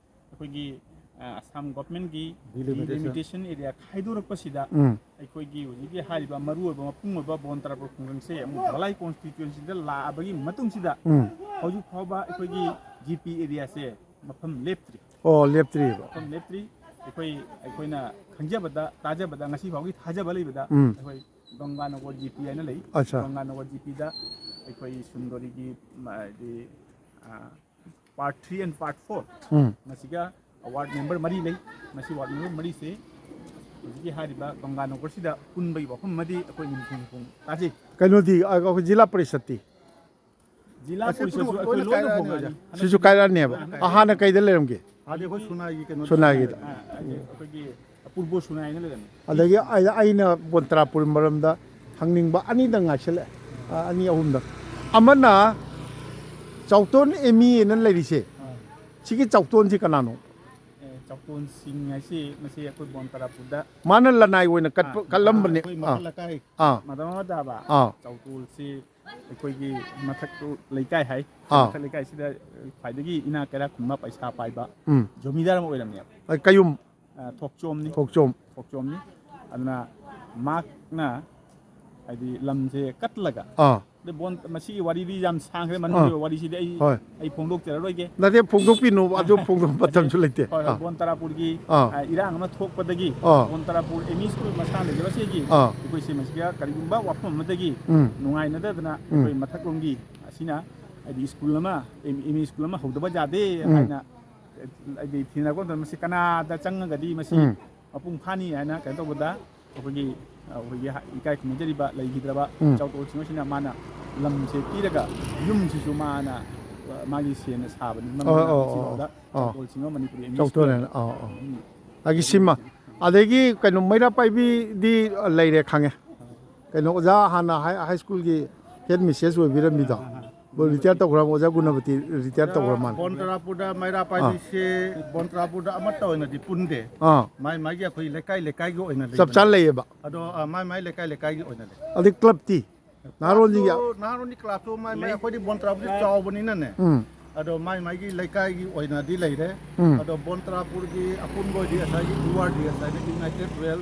ꯑꯩꯈꯣꯏꯒꯤ ꯑ, ꯑꯁꯥꯝ ꯒꯣꯚꯔꯟꯃꯦꯟꯠꯀꯤ Delimitation. ꯗꯤꯂꯤꯃꯤꯇꯦꯁꯟ ꯑꯦꯔꯤꯌꯥ ꯈꯥꯏꯗꯣꯔꯛꯄꯁꯤꯗ ꯎꯝ ꯑꯩꯈꯣꯏꯒꯤ ꯍꯧꯖꯤꯛꯀꯤ ꯍꯥꯏꯔꯤꯕ ꯃꯔꯨꯑꯣꯏꯕ ꯃꯄꯨꯡ ꯑꯣꯏꯕ ꯕꯣꯟ ꯇꯔꯥꯄꯨꯔ ꯈꯨꯡꯒꯪꯁꯦ ꯑꯃꯨꯛ ꯙꯂꯥꯏ ꯀꯣꯟꯁꯇꯤꯇ꯭ꯋꯦꯟꯁꯤꯗ ꯂꯥꯛꯑꯕꯒꯤ ꯃꯇꯨꯡꯁꯤꯗ ꯎꯝ ꯍꯧꯖꯤꯛ ꯐꯥꯎꯕ ꯑꯩꯈꯣꯏꯒꯤ ꯖꯤ ꯄꯤ ꯑꯦꯔꯤꯌꯥꯁꯦ ꯃꯐꯝ ꯂꯦꯞꯇ꯭ꯔꯤ꯫ ꯑꯣ, ꯂꯦꯞꯇ꯭ꯔꯤꯕ꯫ ꯃꯐꯝ ꯂꯦꯞꯇ꯭ꯔꯤ꯫ ꯑꯩꯈꯣꯏ, ꯑꯩꯈꯣꯏꯅ ꯈꯪꯖꯕꯗ, ꯇꯥꯖꯕꯗ, ꯉꯁꯤ ꯐꯥꯎꯒꯤ ꯊꯥꯖꯕ ꯂꯩꯕꯗ ꯎꯝ ꯑꯩꯈꯣꯏ ꯒꯪꯒꯥꯅꯒꯔ ꯖꯤ ꯄꯤ ꯍꯥꯏꯅ ꯂꯩ꯫ ꯑꯠꯆꯥ꯫ ꯒꯪꯒꯥꯅꯒꯔ ꯖꯤ ꯄꯤꯗ ꯑꯩꯈꯣꯏ ꯁꯨꯟꯗꯔꯤꯒꯤ, ꯃ-, ꯍꯥꯏꯗꯤ, ꯑ, part three and part four ꯎꯝ ꯃꯁꯤꯒ ꯋꯥꯔꯗ ꯃꯦꯝꯕꯔ ꯃꯔꯤ ꯂꯩ꯫ ꯃꯁꯤ ꯋꯥꯔꯗ ꯃꯦꯝꯕꯔ ꯃꯔꯤꯁꯦ ꯍꯧꯖꯤꯛꯀꯤ ꯍꯥꯏꯔꯤꯕ ꯒꯪꯒꯥꯅꯒꯔꯁꯤꯗ ꯄꯨꯟꯕꯒꯤ ꯋꯥꯐꯝ ꯑꯃꯗꯤ ꯑꯩꯈꯣꯏ ꯅꯤꯡꯊꯤꯅ ꯇꯥꯖꯩ꯫ ꯀꯩꯅꯣꯗꯤ, ꯑ, ꯑꯩꯈꯣꯏ ꯖꯤꯂꯥ ꯄꯔꯤꯁꯠꯇꯤ? ꯖꯤꯂꯥ ꯑꯁꯤ ꯄꯔꯤꯁꯠꯁꯨ ꯄꯨꯝꯅꯃꯛ ꯑꯩꯈꯣꯏ ꯂꯣꯏꯅ ꯂꯣꯏꯅ ꯀꯥꯏꯔꯛꯑꯅꯦꯕ ꯍꯣꯡꯉꯅꯤ꯫ ꯑꯣꯖꯥ꯫ ꯁꯤꯁꯨ ꯀꯥꯏꯔꯛꯑꯅꯦꯕ꯫ ꯑꯍꯥꯟꯅ ꯀꯩꯗ ꯂꯩꯔꯝꯒꯦ? ꯍꯥꯟꯅꯗꯤ ꯑꯩꯈꯣꯏ ꯁꯨꯅꯥꯏꯒꯤ ꯀꯩꯅꯣ ꯁꯨꯅꯥꯏꯒꯤꯗ꯫ ꯑ, ꯑ, ꯑꯩꯈꯣꯏꯒꯤ ꯑꯄꯨꯔꯕ ꯁꯨꯅꯥꯏꯅ ꯂꯩꯔꯝꯃꯤ꯫ ꯑꯗꯒꯤ ꯑꯩ-, ꯑꯩꯅ ꯕꯣꯟꯇ꯭ꯔꯥꯄꯨꯔ ꯃꯔꯝꯗ ꯍꯪꯅꯤꯡꯕ ꯑꯅꯤꯗꯪ ꯉꯥꯏꯁꯜꯂꯛꯑꯦ꯫ ꯑ, ꯑꯅꯤ ꯑꯍꯨꯝꯗꯪ꯫ ꯑꯃꯅ ꯆꯥꯎꯇꯣꯟ ꯑꯦꯃꯤ ꯑꯅ ꯂꯩꯔꯤꯁꯦ, ꯁꯤꯒꯤ ꯆꯥꯎꯇꯣꯟꯁꯤ ꯀꯅꯥꯅꯣ? ꯑꯦ, ꯆꯥꯎꯇꯣꯟ ꯁꯤꯡ ꯍꯥꯏꯁꯤ ꯃꯁꯤ ꯑꯩꯈꯣꯏ ꯕꯣꯟꯇ꯭ꯔꯥꯄꯨꯔꯗ ꯃꯥꯅ ꯂꯅꯥꯏ ꯑꯣꯏꯅ ꯀꯠꯄ-, ꯑꯥ, ꯀꯠꯂꯝꯕꯅꯦ꯫ ꯑꯩꯈꯣꯏ ꯑꯥ, ꯃꯈꯜ ꯂꯩꯀꯥꯏ ꯑꯥ, ꯃꯇꯝ ꯑꯃꯗꯕ ꯑꯥ, ꯆꯥꯎꯇꯣꯟꯁꯤ ꯑꯩꯈꯣꯏꯒꯤ ꯃꯊꯛꯇꯨ ꯂꯩꯀꯥꯏ ꯍꯥꯏ꯫ ꯑꯥ꯫ ꯃꯊꯛ ꯂꯩꯀꯥꯏꯁꯤꯗ ꯈ꯭ꯋꯥꯏꯗꯒꯤ ꯏꯅꯥꯛ ꯀꯩꯔꯥꯛ ꯈꯨꯟꯕ, ꯄꯩꯁꯥ ꯄꯥꯏꯕ ꯎꯝ꯫ ꯖꯣꯃꯤꯗꯥꯔ ꯑꯃ ꯑꯣꯏꯔꯝꯃꯦꯕ꯫ ꯑꯩ ꯀꯌꯨꯝ ꯑ, ꯊꯣꯛꯆꯣꯝꯅꯤ꯫ ꯊꯣꯛꯆꯣꯝ꯫ ꯊꯣꯛꯆꯣꯝꯅꯤ꯫ ꯑꯗꯨꯅ ꯃꯍꯥꯛꯅ ꯍꯥꯏꯗꯤ ꯂꯝꯁꯦ ꯀꯠꯂꯒ ꯑꯥ꯫ ꯑꯗꯩ ꯕꯣꯟ, ꯃꯁꯤꯒꯤ ꯋꯥꯔꯤꯗꯤ ꯌꯥꯝ ꯁꯥꯡꯈ꯭ꯔꯦ, ꯃꯅꯨꯡꯒꯤ ꯑꯥ꯫ ꯋꯥꯔꯤꯁꯤꯗꯤ ꯑꯩ ꯍꯣꯏ꯫ ꯑꯩ ꯐꯣꯡꯗꯣꯛꯆꯔꯔꯣꯏꯒꯦ꯫ ꯅꯠꯇꯦ, ꯐꯣꯡꯗꯣꯛꯄꯤꯅꯨ, ꯑꯗꯨ ꯐꯣꯡꯗꯣꯛ ꯃꯇꯝꯁꯨ ꯂꯩꯇꯦ꯫ ꯍꯣꯏ, ꯍꯣꯏ, ꯑꯥ꯫ ꯕꯣꯟ ꯇꯔꯥꯄꯨꯔꯒꯤ ꯑꯥ꯫ ꯑ, ꯏꯔꯥꯡ ꯑꯃ ꯊꯣꯛꯄꯗꯒꯤ ꯑꯥ꯫ ꯕꯣꯟ ꯇꯔꯥꯄꯨꯔ ꯑꯦꯝ ꯏ ꯁ꯭ꯀꯨꯜ ꯃꯁꯥ ꯂꯩꯖꯕꯁꯤꯒꯤ ꯑꯥ꯫ ꯑꯩꯈꯣꯏꯁꯦ ꯃꯁꯤꯗ ꯀꯔꯤꯒꯨꯝꯕ ꯋꯥꯐꯝ ꯑꯃꯗꯒꯤ ꯎꯝ꯫ ꯅꯨꯡꯉꯥꯏꯅꯗꯗꯅ ꯎꯝ꯫ ꯑꯩꯈꯣꯏ ꯃꯊꯛꯂꯣꯝꯒꯤ ꯑꯁꯤꯅ ꯍꯥꯏꯗꯤ ꯁ꯭ꯀꯨꯜ ꯑꯃ, ꯑꯦꯝ ꯏ ꯁ꯭ꯀꯨꯜ ꯑꯃ ꯍꯧꯗꯕ ꯌꯥꯗꯦ ꯎꯝ꯫ ꯍꯥꯏꯅ ꯍꯥꯏꯗꯤ ꯊꯦꯡꯅꯔꯛꯄ ꯃꯇꯝꯗ ꯃꯁꯤ ꯀꯅꯥꯗ ꯆꯪꯉꯒꯗꯤ ꯃꯁꯤ ꯎꯝ꯫ ꯃꯄꯨꯡ ꯐꯥꯅꯤ ꯍꯥꯏꯅ ꯀꯩꯅꯣ ꯇꯧꯕꯗ ꯑꯩꯈꯣꯏꯒꯤ, ꯑꯩꯈꯣꯏꯒꯤ ꯏꯀꯥꯏ ꯈꯨꯝꯅꯖꯔꯤꯕ ꯂꯩꯈꯤꯗ꯭ꯔꯕ ꯎꯝ꯫ ꯆꯥꯎꯊꯣꯛꯁꯤꯡ ꯑꯁꯤꯅ ꯃꯥꯅ ꯂꯝꯁꯦ ꯄꯤꯔꯒ ꯌꯨꯝꯁꯤꯁꯨ ꯃꯥꯅ, ꯑ, ꯃꯥꯒꯤ ꯁꯦꯟꯅ ꯁꯥꯕꯅꯤ꯫ ꯑꯣ, ꯑꯣ, ꯑꯣ, ꯁꯤꯐꯥꯎꯗ ꯑꯣ꯫ ꯆꯥꯎꯊꯣꯛꯁꯤꯡ ꯃꯅꯤꯄꯨꯔꯤ ꯏꯪꯂꯤꯁ ꯆꯥꯎꯊꯣꯛꯅꯦ꯫ ꯑꯣ, ꯑꯣ꯫ ꯑꯗꯒꯤ ꯁꯤꯃ, ꯑꯗꯒꯤ ꯀꯩꯅꯣ ꯃꯩꯔꯥ ꯄꯥꯏꯕꯤꯗꯤ ꯂꯩꯔꯦ ꯈꯪꯉꯦ꯫ ꯀꯩꯅꯣ ꯑꯣꯖꯥ ꯍꯥꯟꯅ ꯍꯥꯏ, ꯍꯥꯏ ꯁ꯭ꯀꯨꯜꯒꯤ ꯍꯦꯗ ꯃꯤꯁꯦꯁ ꯑꯣꯏꯕꯤꯔꯝꯃꯤꯗꯣ꯫ ꯔꯤꯇꯥꯌꯔ ꯇꯧꯈ꯭ꯔ ꯑꯣꯖꯥ ꯒꯨꯅꯄꯇꯤ ꯔꯤꯇꯥꯌꯔ ꯇꯧꯈ꯭ꯔ ꯃꯥꯜꯂꯦ꯫ ꯕꯣꯟ ꯇꯔꯥꯄꯨꯔꯗ ꯃꯩꯔꯥ ꯄꯥꯏꯕꯤꯁꯦ ꯕꯣꯟ ꯇꯔꯥꯄꯨꯔꯗ ꯑꯃꯠꯇ ꯑꯣꯏꯅꯗꯤ ꯄꯨꯟꯗꯦ꯫ ꯑꯥ꯫ ꯃꯥꯏ ꯃꯥꯏꯒꯤ ꯑꯩꯈꯣꯏ ꯂꯩꯀꯥꯏ ꯂꯩꯀꯥꯏꯒꯤ ꯑꯣꯏꯅ ꯆꯞ ꯆꯥꯅ ꯂꯩꯕꯅꯦ꯫ ꯂꯩꯌꯦꯕ꯫ ꯑꯗꯣ ꯑ, ꯃꯥꯏ ꯃꯥꯏ ꯂꯩꯀꯥꯏ ꯂꯩꯀꯥꯏꯒꯤ ꯑꯣꯏꯅ ꯂꯩ꯫ ꯑꯗꯩ ꯀ꯭ꯂꯕꯇꯤ? ꯅꯍꯥꯔꯣꯟꯁꯤꯡꯒꯤ ꯀ꯭ꯂꯕꯇꯣ, ꯅꯍꯥꯔꯣꯟꯒꯤ ꯀ꯭ꯂꯕꯇꯣ ꯃꯥꯏ ꯃꯥꯏ ꯑꯩꯈꯣꯏꯗꯤ ꯕꯣꯟ ꯇꯔꯥꯄꯨꯔꯁꯦ ꯆꯥꯎꯕꯅꯤꯅꯅꯦ꯫ ꯎꯝ꯫ ꯑꯗꯣ ꯃꯥꯏ ꯃꯥꯏꯒꯤ ꯂꯩꯀꯥꯏꯒꯤ ꯑꯣꯏꯅꯗꯤ ꯂꯩꯔꯦ꯫ ꯎꯝ꯫ ꯑꯗꯣ ꯕꯣꯟ ꯇꯔꯥꯄꯨꯔꯒꯤ ꯑꯄꯨꯟꯕ ꯑꯣꯏꯗꯤ ꯉꯁꯥꯏꯒꯤ ꯌꯨ ꯑꯥꯔ ꯗꯤ ꯑꯦꯁ ꯍꯥꯏꯅ United Rural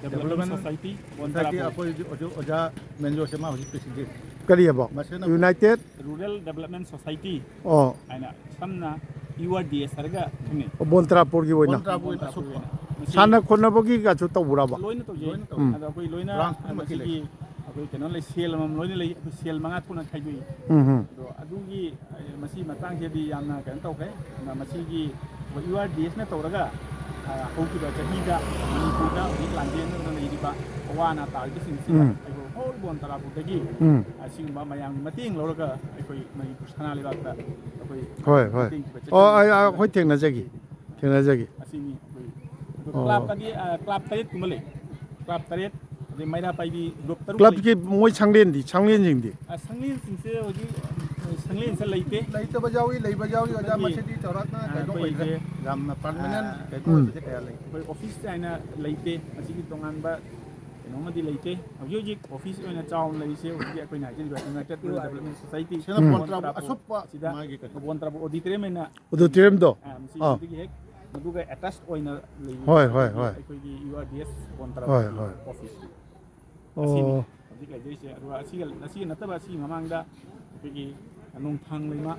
Development Society, ꯕꯣꯟ ꯉꯁꯥꯏꯒꯤ ꯇꯔꯥꯄꯨꯔ꯫ ꯑꯩꯈꯣꯏ ꯍꯧꯖꯤꯛ ꯍꯧꯖꯤꯛ ꯑꯣꯖꯥ ꯃꯦꯟꯖꯣꯁꯦ ꯃꯥ ꯍꯧꯖꯤꯛ president꯫ ꯀꯔꯤꯑꯕ? ꯃꯁꯤꯅ United? Rural Development Society ꯑꯣ꯫ ꯍꯥꯏꯅ ꯁꯝꯅ ꯌꯨ ꯑꯥꯔ ꯗꯤ ꯑꯦꯁ ꯍꯥꯏꯔꯒ ꯈꯪꯅꯩ꯫ ꯑꯣ, ꯕꯣꯟ ꯇꯔꯥꯄꯨꯔꯒꯤ ꯑꯣꯏꯅ? ꯕꯣꯟ ꯇꯔꯥꯄꯨꯔ ꯑꯣꯏꯅ ꯑꯁꯨꯛ ꯑꯣꯏꯅ꯫ ꯃꯁꯤ ꯁꯥꯟꯅ ꯈꯣꯠꯅꯕꯒꯤꯒꯁꯨ ꯇꯧꯕ꯭ꯔꯕ? ꯂꯣꯏꯅ ꯇꯧꯖꯩ꯫ ꯂꯣꯏꯅ ꯇꯧꯖꯩ꯫ ꯎꯝ꯫ ꯑꯗꯣ ꯑꯩꯈꯣꯏ ꯂꯣꯏꯅ, branch ꯄꯨꯝꯅꯃꯛꯀꯤ ꯃꯁꯤꯒꯤ ꯂꯩ꯫ ꯑꯩꯈꯣꯏ ꯀꯩꯅꯣ ꯂꯩ, ꯁꯦꯜ ꯑꯃꯃꯝ ꯂꯣꯏꯅ ꯂꯩ꯫ ꯑꯩꯈꯣꯏ ꯁꯦꯜ ꯃꯉꯥ ꯊꯣꯛꯅ ꯈꯥꯏꯗꯣꯛꯏ꯫ ꯎꯝ ꯍꯝ꯫ ꯑꯗꯣ ꯑꯗꯨꯒꯤ, ꯑ, ꯃꯁꯤ ꯃꯇꯥꯡꯁꯤꯗꯤ ꯌꯥꯝꯅ ꯀꯩꯅꯣ ꯇꯧꯈ꯭ꯔꯦ꯫ ꯑꯗꯨꯅ ꯃꯁꯤꯒꯤ ꯑꯩꯈꯣꯏ ꯌꯨ ꯑꯥꯔ ꯗꯤ ꯑꯦꯁꯅ ꯇꯧꯔꯒ, ꯑ, ꯍꯧꯈꯤꯕ ꯆꯍꯤꯗ ꯃꯅꯤꯄꯨꯔꯗ ꯍꯧꯖꯤꯛ ꯂꯥꯟꯖꯦꯟꯅꯗꯨꯅ ꯂꯩꯔꯤꯕ ꯑꯋꯥ ꯑꯅꯥ ꯇꯥꯔꯤꯕꯁꯤꯡꯁꯤꯗ ꯎꯝ꯫ ꯑꯩꯈꯣꯏ whole ꯕꯣꯟ ꯇꯔꯥꯄꯨꯔꯗꯒꯤ ꯎꯝ꯫ ꯑꯁꯤꯒꯨꯝꯕ ꯃꯌꯥꯝꯒꯤ ꯃꯇꯦꯡ ꯂꯧꯔꯒ ꯑꯩꯈꯣꯏ ꯃꯅꯤꯄꯨꯔ ꯁꯅꯥ ꯂꯩꯕꯥꯛꯇ ꯑꯩꯈꯣꯏ ꯍꯣꯏ, ꯍꯣꯏ꯫ ꯃꯇꯦꯡ ꯄꯤꯕ ꯑꯣ, ꯑꯩ, ꯑꯩ, ꯑꯩꯈꯣꯏ ꯊꯦꯡꯅꯖꯈꯤ꯫ ꯊꯦꯡꯅꯖꯈꯤ꯫ ꯑꯁꯤꯅꯤ ꯑꯩꯈꯣꯏ꯫ ꯑꯗꯣ ꯑꯣ꯫ ꯀ꯭ꯂꯕꯇꯗꯤ, ꯑ, ꯀ꯭ꯂꯕ ꯇꯔꯦꯠ ꯀꯨꯝꯕ ꯂꯩ꯫ ꯀ꯭ꯂꯕ ꯇꯔꯦꯠ, ꯑꯗꯩ ꯃꯩꯔꯥ ꯄꯥꯏꯕꯤ group ꯇꯔꯨꯛ ꯂꯩ꯫ ꯀ꯭ꯂꯕꯀꯤ ꯃꯣꯏ ꯁꯪꯂꯦꯟꯗꯤ, ꯁꯪꯂꯦꯟꯁꯤꯡꯗꯤ? ꯑ, ꯁꯪꯂꯦꯟꯁꯤꯡꯁꯦ ꯍꯧꯖꯤꯛ, ꯑ, ꯁꯪꯂꯦꯟꯁꯦ ꯂꯩꯇꯦ꯫ ꯂꯩꯇꯕ ꯌꯥꯎꯏ, ꯂꯩꯕ ꯌꯥꯎꯏ, ꯑꯣꯖꯥ, ꯑꯩꯈꯣꯏꯒꯤ, ꯃꯁꯤꯗꯤ ꯆꯥꯎꯔꯥꯛꯅ ꯑ, ꯀꯩꯅꯣ ꯑꯩꯈꯣꯏꯁꯦ, ꯑꯣꯏꯗ꯭ꯔꯦ꯫ ꯌꯥꯝꯅ permanent ꯑ, ꯀꯩꯅꯣ ꯎꯝ꯫ ꯑꯣꯏꯕꯁꯦ ꯀꯌꯥ ꯂꯩꯇꯦ꯫ ꯑꯩꯈꯣꯏ office ꯍꯥꯏꯅ ꯂꯩꯇꯦ꯫ ꯃꯁꯤꯒꯤ ꯇꯣꯉꯥꯟꯕ ꯀꯩꯅꯣꯃꯗꯤ ꯂꯩꯇꯦ꯫ ꯍꯧꯖꯤꯛ ꯍꯧꯖꯤꯛ office ꯑꯣꯏꯅ ꯆꯥꯎꯅ ꯂꯩꯔꯤꯁꯦ ꯍꯧꯖꯤꯛ ꯑꯩꯈꯣꯏꯅ ꯍꯥꯏꯖꯔꯤꯕ United Rural Development Society ꯁꯤꯅ ꯎꯝ꯫ ꯕꯣꯟ ꯇꯔꯥꯄꯨ ꯑꯁꯨꯞꯄ ꯑꯁꯤꯗ ꯃꯥꯒꯤ ꯀꯩꯅꯣ꯫ ꯕꯣꯟ ꯇꯔꯥꯄꯨ auditorium ꯑꯣꯏꯅ Auditoriumꯗꯣ? ꯑ, ꯃꯁꯤ ꯑꯥ꯫ ꯁꯤꯗꯒꯤ ꯍꯦꯛ ꯃꯗꯨꯒ attached ꯑꯣꯏꯅ ꯂꯩꯕ ꯍꯣꯏ, ꯍꯣꯏ, ꯑꯩꯈꯣꯏꯒꯤ, ꯍꯣꯏ꯫ ꯑꯩꯈꯣꯏꯒꯤ ꯌꯨ ꯑꯥꯔ ꯗꯤ ꯑꯦꯁ ꯕꯣꯟ ꯇꯔꯥꯄꯨ ꯍꯣꯏ, ꯍꯣꯏ꯫ Office꯫ ꯑꯣ꯫ ꯑꯁꯤꯅꯤ ꯍꯧꯖꯤꯛ ꯂꯩꯖꯔꯤꯁꯦ꯫ ꯑꯗꯨꯒ ꯑꯁꯤꯒ, ꯑꯁꯤꯒ ꯅꯠꯇꯕ ꯑꯁꯤꯒꯤ ꯃꯃꯥꯡꯗ ꯑꯩꯈꯣꯏꯒꯤ ꯅꯣꯡꯊꯥꯡ ꯂꯩꯃ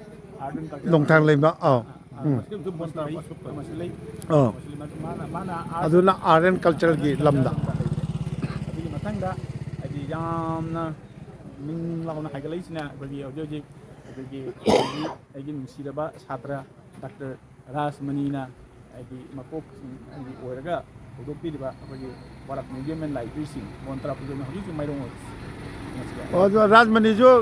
Art and Culture꯫ ꯅꯣꯡꯊꯥꯡ ꯂꯩꯃ, ꯑꯥ꯫ ꯑꯥ, ꯎꯝ꯫ ꯃꯁꯤꯗꯁꯨ ꯕꯣꯟ ꯇꯔꯥꯄꯨ ꯑꯃꯁꯨ ꯂꯩ꯫ ꯑꯥ꯫ ꯑꯃꯁꯨ ꯂꯩ꯫ ꯃꯗꯨ ꯃꯥꯅ, ꯃꯥꯅ art ꯑꯗꯨꯅ Art and Cultureꯒꯤ ꯂꯝꯗ꯫ ꯑꯗꯨꯒꯤ ꯃꯊꯪꯗ ꯍꯥꯏꯗꯤ ꯌꯥꯝꯅ ꯃꯤꯡ ꯂꯥꯎꯅ ꯍꯥꯏꯒꯠꯂꯛꯏꯁꯤꯅ ꯑꯩꯈꯣꯏꯒꯤ ꯍꯧꯖꯤꯛ ꯍꯧꯖꯤꯛ ꯑꯩꯈꯣꯏꯒꯤ ꯑꯩꯒꯤ, ꯑꯩꯒꯤ ꯅꯨꯡꯁꯤꯔꯕ ꯁꯥꯇ꯭ꯔ ꯗꯥꯛꯇꯔ ꯔꯥꯖꯃꯅꯤꯅ ꯍꯥꯏꯗꯤ ꯃꯀꯣꯛ ꯑꯣꯏꯔꯒ ꯍꯧꯗꯣꯛꯄꯤꯔꯤꯕ ꯑꯩꯈꯣꯏꯒꯤ ꯋꯥꯔꯥꯛ Museum and Libraryꯁꯤꯡ ꯕꯣꯟ ꯇꯔꯥꯄꯨꯔꯗ ꯍꯧꯖꯤꯛ ꯍꯧꯖꯤꯛ ꯃꯥꯏꯔꯣꯡ ꯑꯣꯏꯔꯤꯁꯦ꯫ ꯑꯣ, ꯑꯗꯣ ꯔꯥꯖꯃꯅꯤꯁꯨ, ꯑ,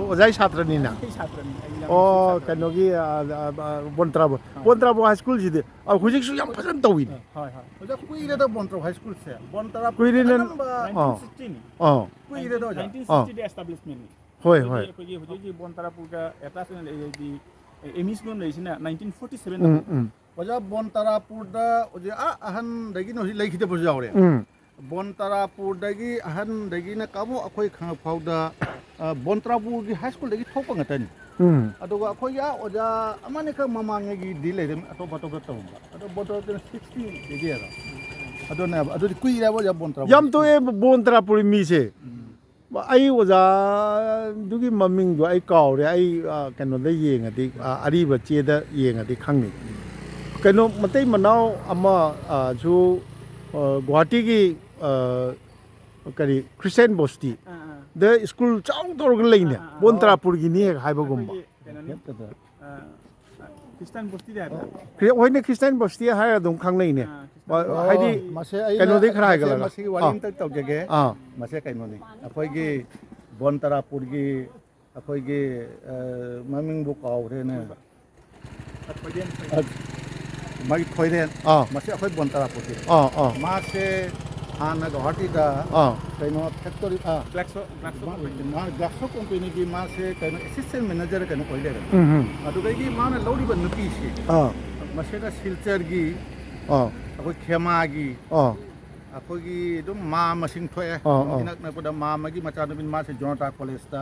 ꯑꯣꯖꯥꯒꯤ ꯁꯥꯇ꯭ꯔꯅꯤꯅ? ꯑꯩꯒꯤ ꯁꯥꯇ꯭ꯔꯅꯤ, ꯑꯩꯒꯤ ꯌꯥꯝ ꯑꯣ, ꯅꯨꯡꯁꯤ ꯁꯥꯇ꯭ꯔꯅꯤ꯫ ꯀꯩꯅꯣꯒꯤ, ꯑ, ꯑ, ꯑ, ꯕꯣꯟ ꯇꯔꯥꯄꯨꯔ, ꯑꯥ꯫ ꯕꯣꯟ ꯇꯔꯥꯄꯨꯔ High Schoolꯁꯤꯗꯤ, ꯑ, ꯍꯧꯖꯤꯛꯁꯨ ꯌꯥꯝ ꯐꯖꯅ ꯇꯧꯋꯤꯅꯦ꯫ ꯑ, ꯍꯣꯏ, ꯍꯣꯏ꯫ ꯑꯣꯖꯥ, ꯀꯨꯏꯔꯦꯗ ꯕꯣꯟ ꯇꯔꯥꯄꯨꯔ High Schoolꯁꯦ꯫ ꯕꯣꯟ ꯇꯔꯥꯄꯨꯔ ꯀꯨꯏꯔꯦꯅ-, ꯑꯅꯝꯕ ꯑꯥ꯫ Nineteen sixtyꯅꯤ꯫ ꯑꯥ꯫ ꯀꯨꯏꯔꯦꯗ ꯑꯣꯖꯥ꯫ Nineteen sixtyꯗ establishmentꯅꯤ꯫ ꯍꯣꯏ, ꯑꯗꯨꯗꯤ ꯍꯣꯏ꯫ ꯑꯩꯈꯣꯏꯒꯤ ꯍꯧꯖꯤꯛ ꯍꯧꯖꯤꯛ ꯕꯣꯟ ꯇꯔꯥꯄꯨꯔꯒ attach ꯑꯣꯏꯅ ꯂꯩꯔꯗꯤ, ꯑꯦ, ꯑꯦꯝ ꯏ ꯁ꯭ꯀꯨꯜ ꯂꯩꯔꯤꯁꯤꯅ nineteen forty seven꯫ ꯎꯝ, ꯎꯝ꯫ ꯑꯣꯖꯥ, ꯕꯣꯟ ꯇꯔꯥꯄꯨꯔꯗ ꯍꯧꯖꯤꯛ ꯑꯥ ꯑꯍꯟꯗꯒꯤꯅ ꯍꯧꯖꯤꯛ ꯂꯩꯈꯤꯗꯕꯁꯨ ꯌꯥꯎꯔꯦ꯫ ꯎꯝ꯫ ꯕꯣꯟ ꯇꯔꯥꯄꯨꯔꯗꯒꯤ ꯑꯍꯟꯗꯒꯤꯅ ꯀꯕꯣꯛ ꯑꯩꯈꯣꯏ ꯈꯪꯉꯛ ꯐꯥꯎꯗ, ꯑ, ꯕꯣꯟ ꯇꯔꯥꯄꯨꯔꯒꯤ High Schoolꯗꯒꯤ ꯊꯣꯛꯄ ꯉꯥꯛꯇꯅꯤ꯫ ꯎꯝ꯫ ꯑꯗꯨꯒ ꯑꯩꯈꯣꯏꯒꯤ ꯑꯥ ꯑꯣꯖꯥ ꯑꯃꯅꯤꯈꯛ ꯃꯃꯥꯡꯉꯩꯒꯤꯗꯤ ꯂꯩꯔꯦ, ꯑꯇꯣꯞ ꯑꯇꯣꯞꯄ ꯇꯧꯔꯝꯕ꯫ ꯑꯗꯣ ꯕꯣꯟ ꯇꯔꯥꯄꯨꯔ ꯁꯤꯛꯁꯇꯤ ꯄꯤꯕꯤꯌꯦꯕ꯫ ꯑꯗꯨꯅꯦꯕ꯫ ꯑꯗꯨꯗꯤ ꯀꯨꯏꯔꯦꯕ ꯑꯣꯖꯥ ꯕꯣꯟ ꯇꯔꯥꯄꯨꯔ꯫ ꯌꯥꯝ ꯇꯣꯛꯑꯦ ꯕꯣꯟ ꯇꯔꯥꯄꯨꯔꯤ ꯃꯤꯁꯦ꯫ ꯎꯝ꯫ ꯑꯩ ꯑꯣꯖꯥꯗꯨꯒꯤ ꯃꯃꯤꯡꯗꯣ ꯑꯩ ꯀꯥꯎꯔꯦ꯫ ꯑꯩ, ꯑ, ꯀꯩꯅꯣꯗ ꯌꯦꯡꯉꯗꯤ, ꯑ, ꯑꯔꯤꯕ ꯆꯦꯗ ꯌꯦꯡꯉꯗꯤ ꯈꯪꯅꯤ꯫ ꯀꯩꯅꯣ, ꯃꯇꯩ ꯃꯅꯥꯎ ꯑꯃ, ꯑ, ꯁꯨ, ꯑ, ꯒꯨꯋꯥꯍꯥꯇꯤꯒꯤ, ꯑ, ꯀꯔꯤ, ꯈ꯭ꯔꯤꯁꯇꯤꯌꯥꯟ ꯕꯣꯁꯇꯤ ꯑꯥ, ꯑꯥ꯫ ꯗ ꯁ꯭ꯀꯨꯜ ꯆꯥꯎꯅ ꯇꯧꯔꯒ ꯂꯩꯅꯦ꯫ ꯑꯥ, ꯑꯥ, ꯑꯥ꯫ ꯕꯣꯟ ꯇꯔꯥꯄꯨꯔꯒꯤꯅꯤ ꯍꯦꯛ ꯍꯥꯏꯕꯒꯨꯝꯕ꯫ ꯑꯩꯈꯣꯏꯒꯤ ꯀꯩꯅꯣꯅꯤ꯫ ꯍꯦꯠꯇꯗ꯫ ꯑꯥ, ꯈ꯭ꯔꯤꯁꯇꯤꯌꯥꯟ ꯕꯣꯁꯇꯤꯗ ꯍꯥꯏꯕ꯭ꯔꯥ? ꯈ꯭ꯔꯤ-, ꯍꯣꯏꯅꯦ, ꯈ꯭ꯔꯤꯁꯇꯤꯌꯥꯟ ꯕꯣꯁꯇꯤ ꯍꯥꯏꯔꯒ ꯑꯗꯨꯝ ꯈꯪꯅꯩꯅꯦ꯫ ꯑꯥ, ꯍꯣꯏ, ꯈ꯭ꯔꯤꯁꯇꯤꯌꯥꯟ ꯍꯥꯏꯗꯤ, ꯃꯁꯦ ꯑꯩꯅ ꯀꯩꯅꯣꯗꯤ ꯈꯔ ꯃꯁꯦ ꯍꯥꯏꯒꯠꯂꯒ꯫ ꯃꯁꯤꯒꯤ ꯋꯥꯔꯤ ꯑꯥ꯫ ꯑꯝꯇ ꯇꯧꯖꯒꯦ꯫ ꯑꯥ꯫ ꯃꯁꯦ ꯀꯩꯅꯣꯅꯤ, ꯑꯩꯈꯣꯏꯒꯤ ꯕꯣꯟ ꯇꯔꯥꯄꯨꯔꯒꯤ ꯑꯩꯈꯣꯏꯒꯤ, ꯑ, ꯃꯃꯤꯡꯕꯨ ꯀꯥꯎꯈ꯭ꯔꯦꯅꯦ꯫ ꯈꯣꯏꯗꯦꯟ, ꯑ, ꯃꯥꯒꯤ ꯈꯣꯏꯔꯦꯟ꯫ ꯑꯥ꯫ ꯃꯁꯤ ꯑꯩꯈꯣꯏ ꯕꯣꯟ ꯇꯔꯥꯄꯨꯔꯒꯤ꯫ ꯑꯥ, ꯑꯥ꯫ ꯃꯥꯁꯦ ꯍꯥꯟꯅ ꯒꯧꯍꯥꯇꯤꯗ ꯑꯥ꯫ ꯀꯩꯅꯣ ꯐꯦꯛꯇꯣꯔꯤ, ꯑ, ꯒ꯭ꯂꯥꯛꯁꯣ, ꯒ꯭ꯂꯥꯛꯁꯣ ꯃꯥ-, ꯀꯝꯄꯦꯅꯤ꯫ ꯃꯥ ꯒ꯭ꯂꯥꯛꯁꯣ ꯀꯝꯄꯦꯅꯤꯒꯤ ꯃꯥꯁꯦ ꯀꯩꯅꯣ ꯑꯦꯁꯤꯁꯇꯦꯟ ꯃꯦꯅꯦꯖꯔ ꯀꯩꯅꯣ ꯑꯣꯏ ꯂꯩꯔꯝꯃꯦ꯫ ꯎꯝ, ꯎꯝ꯫ ꯑꯗꯨꯗꯒꯤ ꯃꯥꯅ ꯂꯧꯔꯤꯕ ꯅꯨꯄꯤꯁꯤ ꯑꯥ꯫ ꯃꯁꯤꯅ ꯁꯤꯜꯆꯔꯒꯤ ꯑꯥ꯫ ꯑꯩꯈꯣꯏ ꯈꯦꯃꯥꯒꯤ ꯑꯥ꯫ ꯑꯩꯈꯣꯏꯒꯤ ꯑꯗꯨꯝ ꯃꯥ ꯃꯁꯤꯡ ꯊꯣꯛꯑꯦ꯫ ꯑꯥ, ꯑꯗꯨꯝ ꯑꯥ꯫ ꯏꯅꯛ ꯅꯛꯄꯗ ꯃꯥ ꯑꯃꯒꯤ ꯃꯆꯥꯅꯨꯄꯤ ꯃꯥꯁꯦ ꯖꯣꯅꯇꯥ ꯀꯣꯂꯦꯖꯇ꯫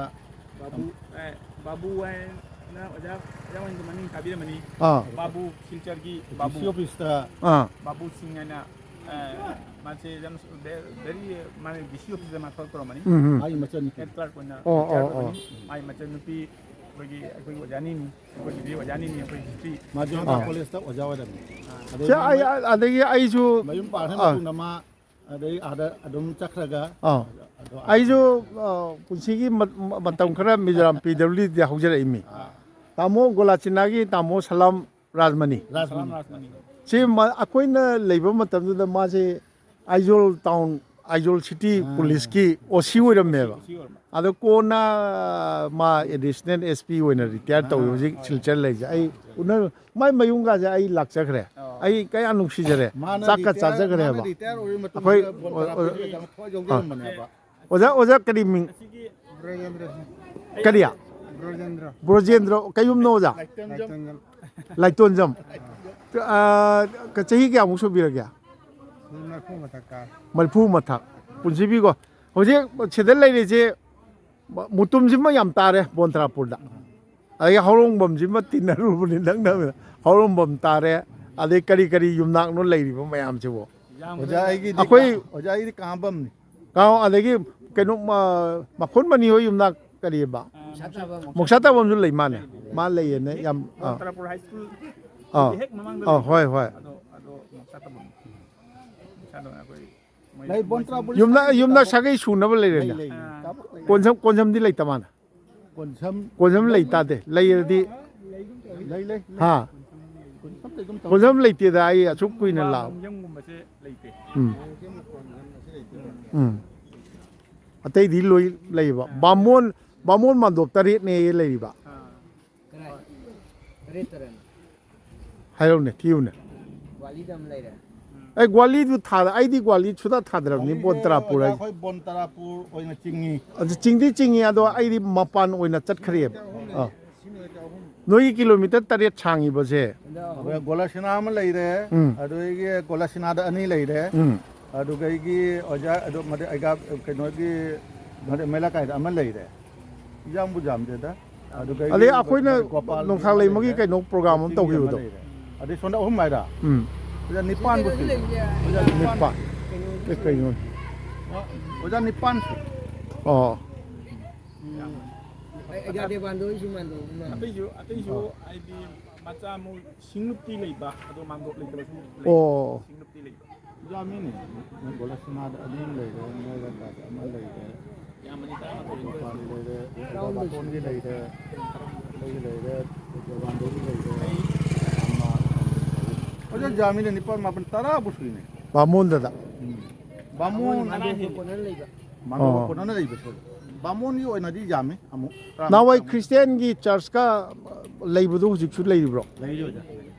ꯕꯥꯕꯨ, ꯑꯦ, ꯕꯥꯕꯨ ꯍꯥꯏꯅ ꯑꯣꯖꯥ, ꯑꯣꯖꯥ ꯍꯣꯏꯅ ꯃꯃꯤꯡ ꯇꯥꯕꯤꯔꯝꯃꯅꯤ꯫ ꯑꯥ꯫ ꯕꯥꯕꯨ ꯁꯤꯜꯆꯔꯒꯤ ꯕꯥꯕꯨ꯫ ꯗꯤ ꯁꯤ ꯑꯣꯐꯤꯁꯇ꯫ ꯑꯥ꯫ ꯕꯥꯕꯨ ꯁꯤꯡ ꯍꯥꯏꯅ, ꯑꯦ, ꯃꯥꯁꯦ ꯌꯥꯝ ꯁ-, ꯚꯦ-, ꯚꯦꯔꯤ, ꯃꯥꯅ ꯗꯤ ꯁꯤ ꯑꯣꯐꯤꯁꯇ ꯃꯥ ꯊꯕꯛ ꯇꯧꯔꯝꯃꯅꯤ꯫ ꯎꯝ, ꯎꯝ꯫ ꯃꯥꯒꯤ ꯃꯆꯟꯅꯨꯄꯤ꯫ ꯍꯦꯠ ꯀ꯭ꯂꯥꯔꯛ ꯑꯣꯏꯅ ꯑꯣ, ꯔꯤꯇꯥꯌꯔ ꯑꯣ, ꯑꯣ꯫ ꯑꯣꯏꯕꯅꯤ꯫ ꯃꯥꯒꯤ ꯃꯆꯟꯅꯨꯄꯤ ꯑꯩꯈꯣꯏꯒꯤ, ꯑꯩꯈꯣꯏꯒꯤ ꯑꯣꯖꯥꯅꯤꯅꯤ꯫ ꯑꯩꯈꯣꯏꯒꯤꯗꯤ ꯑꯣꯖꯥꯅꯤꯅꯤ, ꯑꯩꯈꯣꯏ ꯍꯤꯁꯇ꯭ꯔꯤ꯫ ꯃꯥ ꯖꯣꯅꯇꯥ ꯑꯥ꯫ ꯀꯣꯂꯦꯖꯇ ꯑꯣꯖꯥ ꯑꯣꯏꯔꯝꯃꯤ꯫ ꯁꯤ ꯑꯩ, ꯑꯗꯒꯤ ꯑꯩꯁꯨ, ꯃꯌꯨꯝ ꯄꯥꯟꯈ꯭ꯔ ꯑꯥ꯫ ꯃꯇꯨꯡꯗ ꯃꯥ ꯑꯗꯩ ꯑꯥꯗ ꯑꯗꯨꯝ ꯆꯠꯈ꯭ꯔꯒ ꯑꯥ꯫ ꯑꯗꯣ ꯑꯩꯁꯨ, ꯑ, ꯄꯨꯟꯁꯤꯒꯤ ꯃ-, ꯃ-, ꯃꯇꯝ ꯈꯔ ꯃꯤꯖꯣꯔꯥꯝ ꯄꯤ ꯗꯕ꯭ꯂꯤꯎ ꯗꯤꯗ ꯍꯧꯖꯔꯛꯏꯃꯤ꯫ ꯑꯥ꯫ ꯇꯥꯃꯣ ꯒꯣꯂꯥꯆꯤꯅꯥꯒꯤ ꯇꯥꯃꯣ ꯁꯂꯥꯝ ꯔꯥꯖꯃꯅꯤ꯫ ꯔꯥꯖꯃꯅꯤ꯫ ꯔꯥꯖꯃꯅꯤ꯫ ꯁꯤ ꯃ-, ꯑꯩꯈꯣꯏꯅ ꯂꯩꯕ ꯃꯇꯝꯗꯨꯗ ꯃꯥꯁꯦ ꯑꯥꯏꯖꯣꯜ ꯇꯥꯎꯟ, ꯑꯥꯏꯖꯣꯜ ꯁꯤꯇꯤ ꯑꯥ꯫ ꯄꯨꯂꯤꯁꯀꯤ ꯑꯣ ꯁꯤ ꯑꯣꯏꯔꯝꯃꯦꯕ꯫ ꯑꯣ ꯁꯤ ꯑꯣꯏꯔꯝꯃꯦ꯫ ꯑꯗꯣ ꯀꯣꯟꯅ ꯃꯥ ꯑꯦꯗꯤꯁꯅꯦꯜ ꯑꯦꯁ ꯄꯤ ꯑꯣꯏꯅ ꯔꯤꯇꯥꯌꯔ ꯇꯧꯋꯤ ꯑꯥ꯫ ꯍꯧꯖꯤꯛ ꯁꯤꯜꯆꯔ ꯂꯩꯁꯦ꯫ ꯑꯩ ꯎꯅ-, ꯃꯥꯏ ꯃꯌꯨꯝꯒꯥꯁꯦ ꯑꯩ ꯂꯥꯛꯆꯈ꯭ꯔꯦ꯫ ꯑꯣ꯫ ꯑꯩ ꯀꯌꯥ ꯅꯨꯡꯁꯤꯖꯔꯦ꯫ ꯃꯥꯅ ꯆꯥꯛꯀ ꯔꯤꯇꯥꯌꯔ-, ꯆꯥꯖꯈ꯭ꯔꯦꯕ꯫ ꯃꯥꯅ ꯔꯤꯇꯥꯌꯔ ꯑꯣꯏꯔꯕ ꯃꯇꯨꯡꯗ ꯑꯩꯈꯣꯏ, ꯕꯣꯟ ꯑꯣ, ꯇꯔꯥꯄꯨꯔꯗ ꯑꯣ, ꯀꯩꯅꯣ ꯊꯋꯥꯏ ꯌꯥꯎꯖꯔꯝꯕꯅꯦꯕ꯫ ꯑꯣꯖꯥ, ꯑꯣꯖꯥ ꯀꯔꯤ ꯃꯤꯡ? ꯑꯁꯤꯒꯤ ꯀꯔꯤ? ꯕ꯭ꯔꯣꯖꯦꯟꯗ꯭ꯔ꯫ ꯕ꯭ꯔꯣꯖꯦꯟꯗ꯭ꯔ꯫ ꯀꯩ ꯌꯨꯝꯅꯣ ꯑꯣꯖꯥ? ꯂꯥꯏꯇꯣꯟꯖꯝ꯫ ꯂꯥꯏꯇꯣꯟꯖꯝ꯫ ꯑ, ꯆꯍꯤ ꯀꯌꯥꯃꯨꯛ ꯁꯨꯕꯤꯔꯒꯦ? ꯃꯤ ꯃꯔꯐꯨ ꯃꯊꯛ ꯀꯥꯔꯦ꯫ ꯃꯔꯤꯐꯨ ꯃꯊꯛ꯫ ꯄꯨꯟꯁꯤꯕꯤꯀꯣ꯫ ꯍꯧꯖꯤꯛ ꯁꯤꯗ ꯂꯩꯔꯤꯁꯦ ꯃꯨꯇꯨꯝꯁꯤꯃ ꯌꯥꯝ ꯇꯥꯔꯦ ꯕꯣꯟ ꯇꯔꯥꯄꯨꯔꯗ꯫ ꯑꯗꯒꯤ ꯍꯧꯔꯣꯡꯐꯝꯁꯤꯃ ꯇꯤꯟꯅꯔꯨꯕꯅꯤ ꯅꯪꯅ꯫ ꯍꯧꯔꯣꯡꯐꯝ ꯇꯥꯔꯦ꯫ ꯑꯗꯩ ꯀꯔꯤ ꯀꯔꯤ ꯌꯨꯝꯅꯥꯛꯅꯣ ꯂꯩꯔꯤꯕ ꯃꯌꯥꯝꯁꯤꯕꯣ? ꯑꯣꯖꯥ ꯑꯩꯒꯤꯗꯤ ꯑꯩꯈꯣꯏ ꯀꯥ-, ꯑꯣꯖꯥ ꯑꯩꯒꯤꯗꯤ ꯀꯥꯕꯝꯅꯤ꯫ ꯀꯥꯎ-, ꯑꯗꯒꯤ ꯀꯩꯅꯣ, ꯃ-, ꯃꯈꯨꯟ ꯃꯅꯤ ꯍꯣꯏ ꯌꯨꯝꯅꯥꯛ ꯀꯔꯤꯑꯕ? ꯃꯣꯛꯁꯥ ꯇꯥꯕꯝ꯫ ꯃꯣꯛꯁꯥ ꯇꯥꯕꯝꯁꯨ ꯂꯩ ꯃꯥꯅꯦ꯫ ꯃꯥ ꯂꯩꯌꯦꯅꯦ ꯌꯥꯝ꯫ ꯑꯥ꯫ ꯇꯔꯥꯄꯨꯔ ꯍꯥꯏ ꯁ꯭ꯀꯨꯜ ꯑꯥ꯫ ꯍꯦꯛ ꯃꯃꯥꯡꯗ ꯑꯥ, ꯂꯩꯕ꯫ ꯍꯣꯏ, ꯍꯣꯏ꯫ ꯑꯗꯣ, ꯑꯗꯣ ꯃꯣꯛꯁꯥ ꯇꯥꯕꯝ꯫ ꯃꯣꯛꯁꯥ ꯇꯥꯕꯝ ꯑꯩꯈꯣꯏ ꯃꯣꯏ ꯂꯩ, ꯕꯣꯟ ꯇꯔꯥꯄꯨꯔ ꯌꯨꯝꯅ-, ꯁ꯭ꯀꯨꯜ ꯌꯨꯝꯅ ꯇꯥꯕꯝ꯫ ꯁꯥꯒꯩ ꯁꯨꯅꯕ ꯂꯩꯔꯦꯅꯦ꯫ ꯂꯩ, ꯂꯩ, ꯂꯩ꯫ ꯑꯥ꯫ ꯀꯥꯕꯝ ꯂꯩ꯫ ꯀꯣꯟꯁꯝ, ꯀꯣꯟꯁꯝꯗꯤ ꯂꯩꯇ ꯃꯥꯅꯦ꯫ ꯀꯣꯟꯁꯝ ꯀꯣꯟꯁꯝ ꯂꯩ ꯇꯥꯗꯦ꯫ ꯂꯩꯔꯗꯤ ꯂꯩ, ꯂꯩ, ꯂꯩ꯫ ꯍꯥ? ꯀꯣꯟꯁꯝ ꯂꯩꯒꯨꯝ ꯇꯧ꯫ ꯀꯣꯟꯁꯝ ꯂꯩꯇꯦꯗ, ꯑꯩ ꯑꯁꯨꯛ ꯀꯨꯏꯅ ꯂꯥꯛ-, ꯃꯣꯡꯖꯝꯒꯨꯝꯕꯁꯦ ꯂꯩꯇꯦ꯫ ꯎꯝ꯫ ꯎꯝ꯫ ꯑꯇꯩꯗꯤ ꯂꯣꯏ ꯂꯩꯕ꯫ ꯕꯥꯃꯣꯟ, ꯕꯥꯃꯣꯟ ꯃꯥꯟꯗꯣꯞ ꯇꯔꯦꯠꯅꯦ ꯂꯩꯔꯤꯕ꯫ ꯑꯥ꯫ ꯀꯗꯥꯏ? ꯇꯔꯦꯠ ꯇꯔꯦꯠꯅꯦ꯫ ꯍꯥꯏꯔꯛꯎꯅꯦ, ꯊꯤꯌꯨꯅꯦ꯫ ꯒ꯭ꯋꯥꯂꯤꯗ ꯑꯃ ꯂꯩꯔꯦ꯫ ꯑꯩ ꯒ꯭ꯋꯥꯂꯤꯗꯨ ꯊꯥꯗ-, ꯑꯩꯗꯤ ꯒ꯭ꯋꯥꯂꯤ ꯁꯨꯡꯊꯥ ꯊꯥꯗ꯭ꯔꯕꯅꯤ, ꯕꯣꯟ ꯇꯔꯥꯄꯨꯔ ꯍꯥꯏꯁꯦ꯫ ꯑꯩꯈꯣꯏ ꯕꯣꯟ ꯇꯔꯥꯄꯨꯔ ꯑꯣꯏꯅ ꯆꯤꯡꯉꯤ꯫ ꯑꯗꯨ ꯆꯤꯡꯗꯤ ꯆꯤꯡꯉꯤ, ꯑꯗꯣ ꯑꯩꯗꯤ ꯃꯄꯥꯟ ꯑꯣꯏꯅ ꯆꯠꯈ꯭ꯔꯦꯕ꯫ ꯑꯥ꯫ ꯅꯣꯏꯒꯤ ꯀꯤꯂꯣꯃꯤꯇꯔ ꯇꯔꯦꯠ ꯁꯥꯡꯉꯤꯕꯁꯦ꯫ ꯑꯩꯈꯣꯏ ꯒꯣꯂꯥꯁꯤꯅꯥ ꯑꯃ ꯂꯩꯔꯦ, ꯎꯝ꯫ ꯑꯗꯨꯗꯒꯤ ꯒꯣꯂꯥꯁꯤꯅꯥꯗ ꯑꯅꯤ ꯂꯩꯔꯦ, ꯎꯝ꯫ ꯑꯗꯨꯗꯒꯤ ꯑꯣꯖꯥ, ꯑꯗꯨ ꯃꯗꯤ ꯑꯩꯒ ꯀꯩꯅꯣꯒꯤ, ꯃꯗꯤ ꯃꯩꯂꯥꯀꯥꯏꯗ ꯑꯃ ꯂꯩꯔꯦ꯫ ꯌꯥꯝꯕꯨ ꯌꯥꯝꯗꯦꯗ꯫ ꯑꯗꯨꯗꯒꯤ ꯑꯗꯩ ꯑꯩꯈꯣꯏꯅ ꯒꯣꯄꯥꯜꯒꯤ ꯅꯣꯡꯊꯥꯛ ꯑꯃ ꯂꯩꯃꯒꯤ ꯂꯩꯔꯦ, ꯀꯩꯅꯣ ꯄ꯭ꯔꯣꯒ꯭ꯔꯥꯝ ꯑꯃ ꯆꯤꯡꯒꯤ ꯑꯃ ꯇꯧꯈꯤꯕꯗꯣ꯫ ꯂꯩꯔꯦ꯫ ꯑꯗꯩ ꯁꯣꯝꯗ ꯑꯍꯨꯝ ꯍꯥꯏꯔ? ꯎꯝ꯫ ꯑꯣꯖꯥ ꯅꯤꯄꯥꯟꯕꯨ ꯁꯨꯏ꯫ ꯑꯣꯖꯥ ꯅꯤꯄꯥꯟ꯫ ꯅꯤꯄꯥꯟ꯫ ꯑꯦ, ꯀꯩꯅꯣ? ꯑꯣꯖꯥ ꯅꯤꯄꯥꯟ ꯁꯨꯏ꯫ ꯑꯣ꯫ ꯑꯩ, ꯑꯩ ꯌꯥꯗꯦ, ꯃꯥꯟꯗꯣ, ꯑꯩꯁꯨ ꯃꯥꯟꯗꯣ, ꯃꯥꯟꯗꯣ꯫ ꯑꯇꯩꯁꯨ, ꯑꯇꯩꯁꯨ ꯑꯣ꯫ ꯍꯥꯏꯗꯤ ꯃꯆꯥ ꯃꯣꯏ ꯁꯤꯡꯂꯨꯞꯇꯤ ꯂꯩꯕ, ꯑꯗꯣ ꯃꯥꯟꯗꯣꯞ ꯂꯩꯇꯕꯁꯨ ꯂꯩ꯫ ꯑꯣ꯫ ꯁꯤꯡꯂꯨꯞꯇꯤ ꯂꯩꯕ꯫ ꯌꯥꯝꯃꯤꯅꯦ꯫ ꯒꯣꯂꯥꯁꯤꯅꯥꯗ ꯑꯅꯤ ꯑꯃ ꯂꯩꯔꯦ, ꯃꯌꯥꯏ ꯑꯃ ꯂꯩꯔꯦ, ꯌꯥꯝꯃꯅꯤ, ꯇꯔꯥꯃꯥꯊꯣꯏ꯫ ꯒꯣꯄꯥꯜꯒꯤ ꯂꯩꯔꯦ, ꯕꯥꯇꯣꯟꯒꯤ ꯂꯩꯔꯦ, ꯑꯩꯒꯤ ꯂꯩꯔꯦ, ꯖꯣꯕꯥꯟꯗꯣꯒꯤ ꯂꯩꯔꯦ, ꯑꯃ꯫ ꯑꯣꯖꯥ ꯌꯥꯝꯃꯤꯅꯦ, ꯅꯤꯄꯥꯜ, ꯃꯥꯄꯜ, ꯇꯔꯥꯕꯨ ꯁꯨꯏꯅꯦ꯫ ꯕꯥꯃꯣꯟꯗꯗ꯫ ꯎꯝ꯫ ꯕꯥꯃꯣꯟ꯫ ꯇꯔꯥ ꯍꯦꯜꯂꯦ꯫ ꯃꯥꯟꯗꯣꯞ ꯑꯣ꯫ ꯀꯣꯟꯅꯅ ꯂꯩꯕ ꯁꯣꯏ꯫ ꯕꯥꯃꯣꯟꯒꯤ ꯑꯣꯏꯅꯗꯤ ꯌꯥꯝꯃꯤ ꯑꯃꯨꯛ꯫ ꯅꯍꯥꯟꯋꯥꯏ ꯈ꯭ꯔꯤꯁꯇꯤꯌꯥꯟꯒꯤ ꯆꯔꯆꯀ ꯂꯩꯕꯗꯣ ꯍꯧꯖꯤꯛꯁꯨ ꯂꯩꯔꯤꯕ꯭ꯔꯣ? ꯂꯩꯔꯤ ꯑꯣꯖꯥ꯫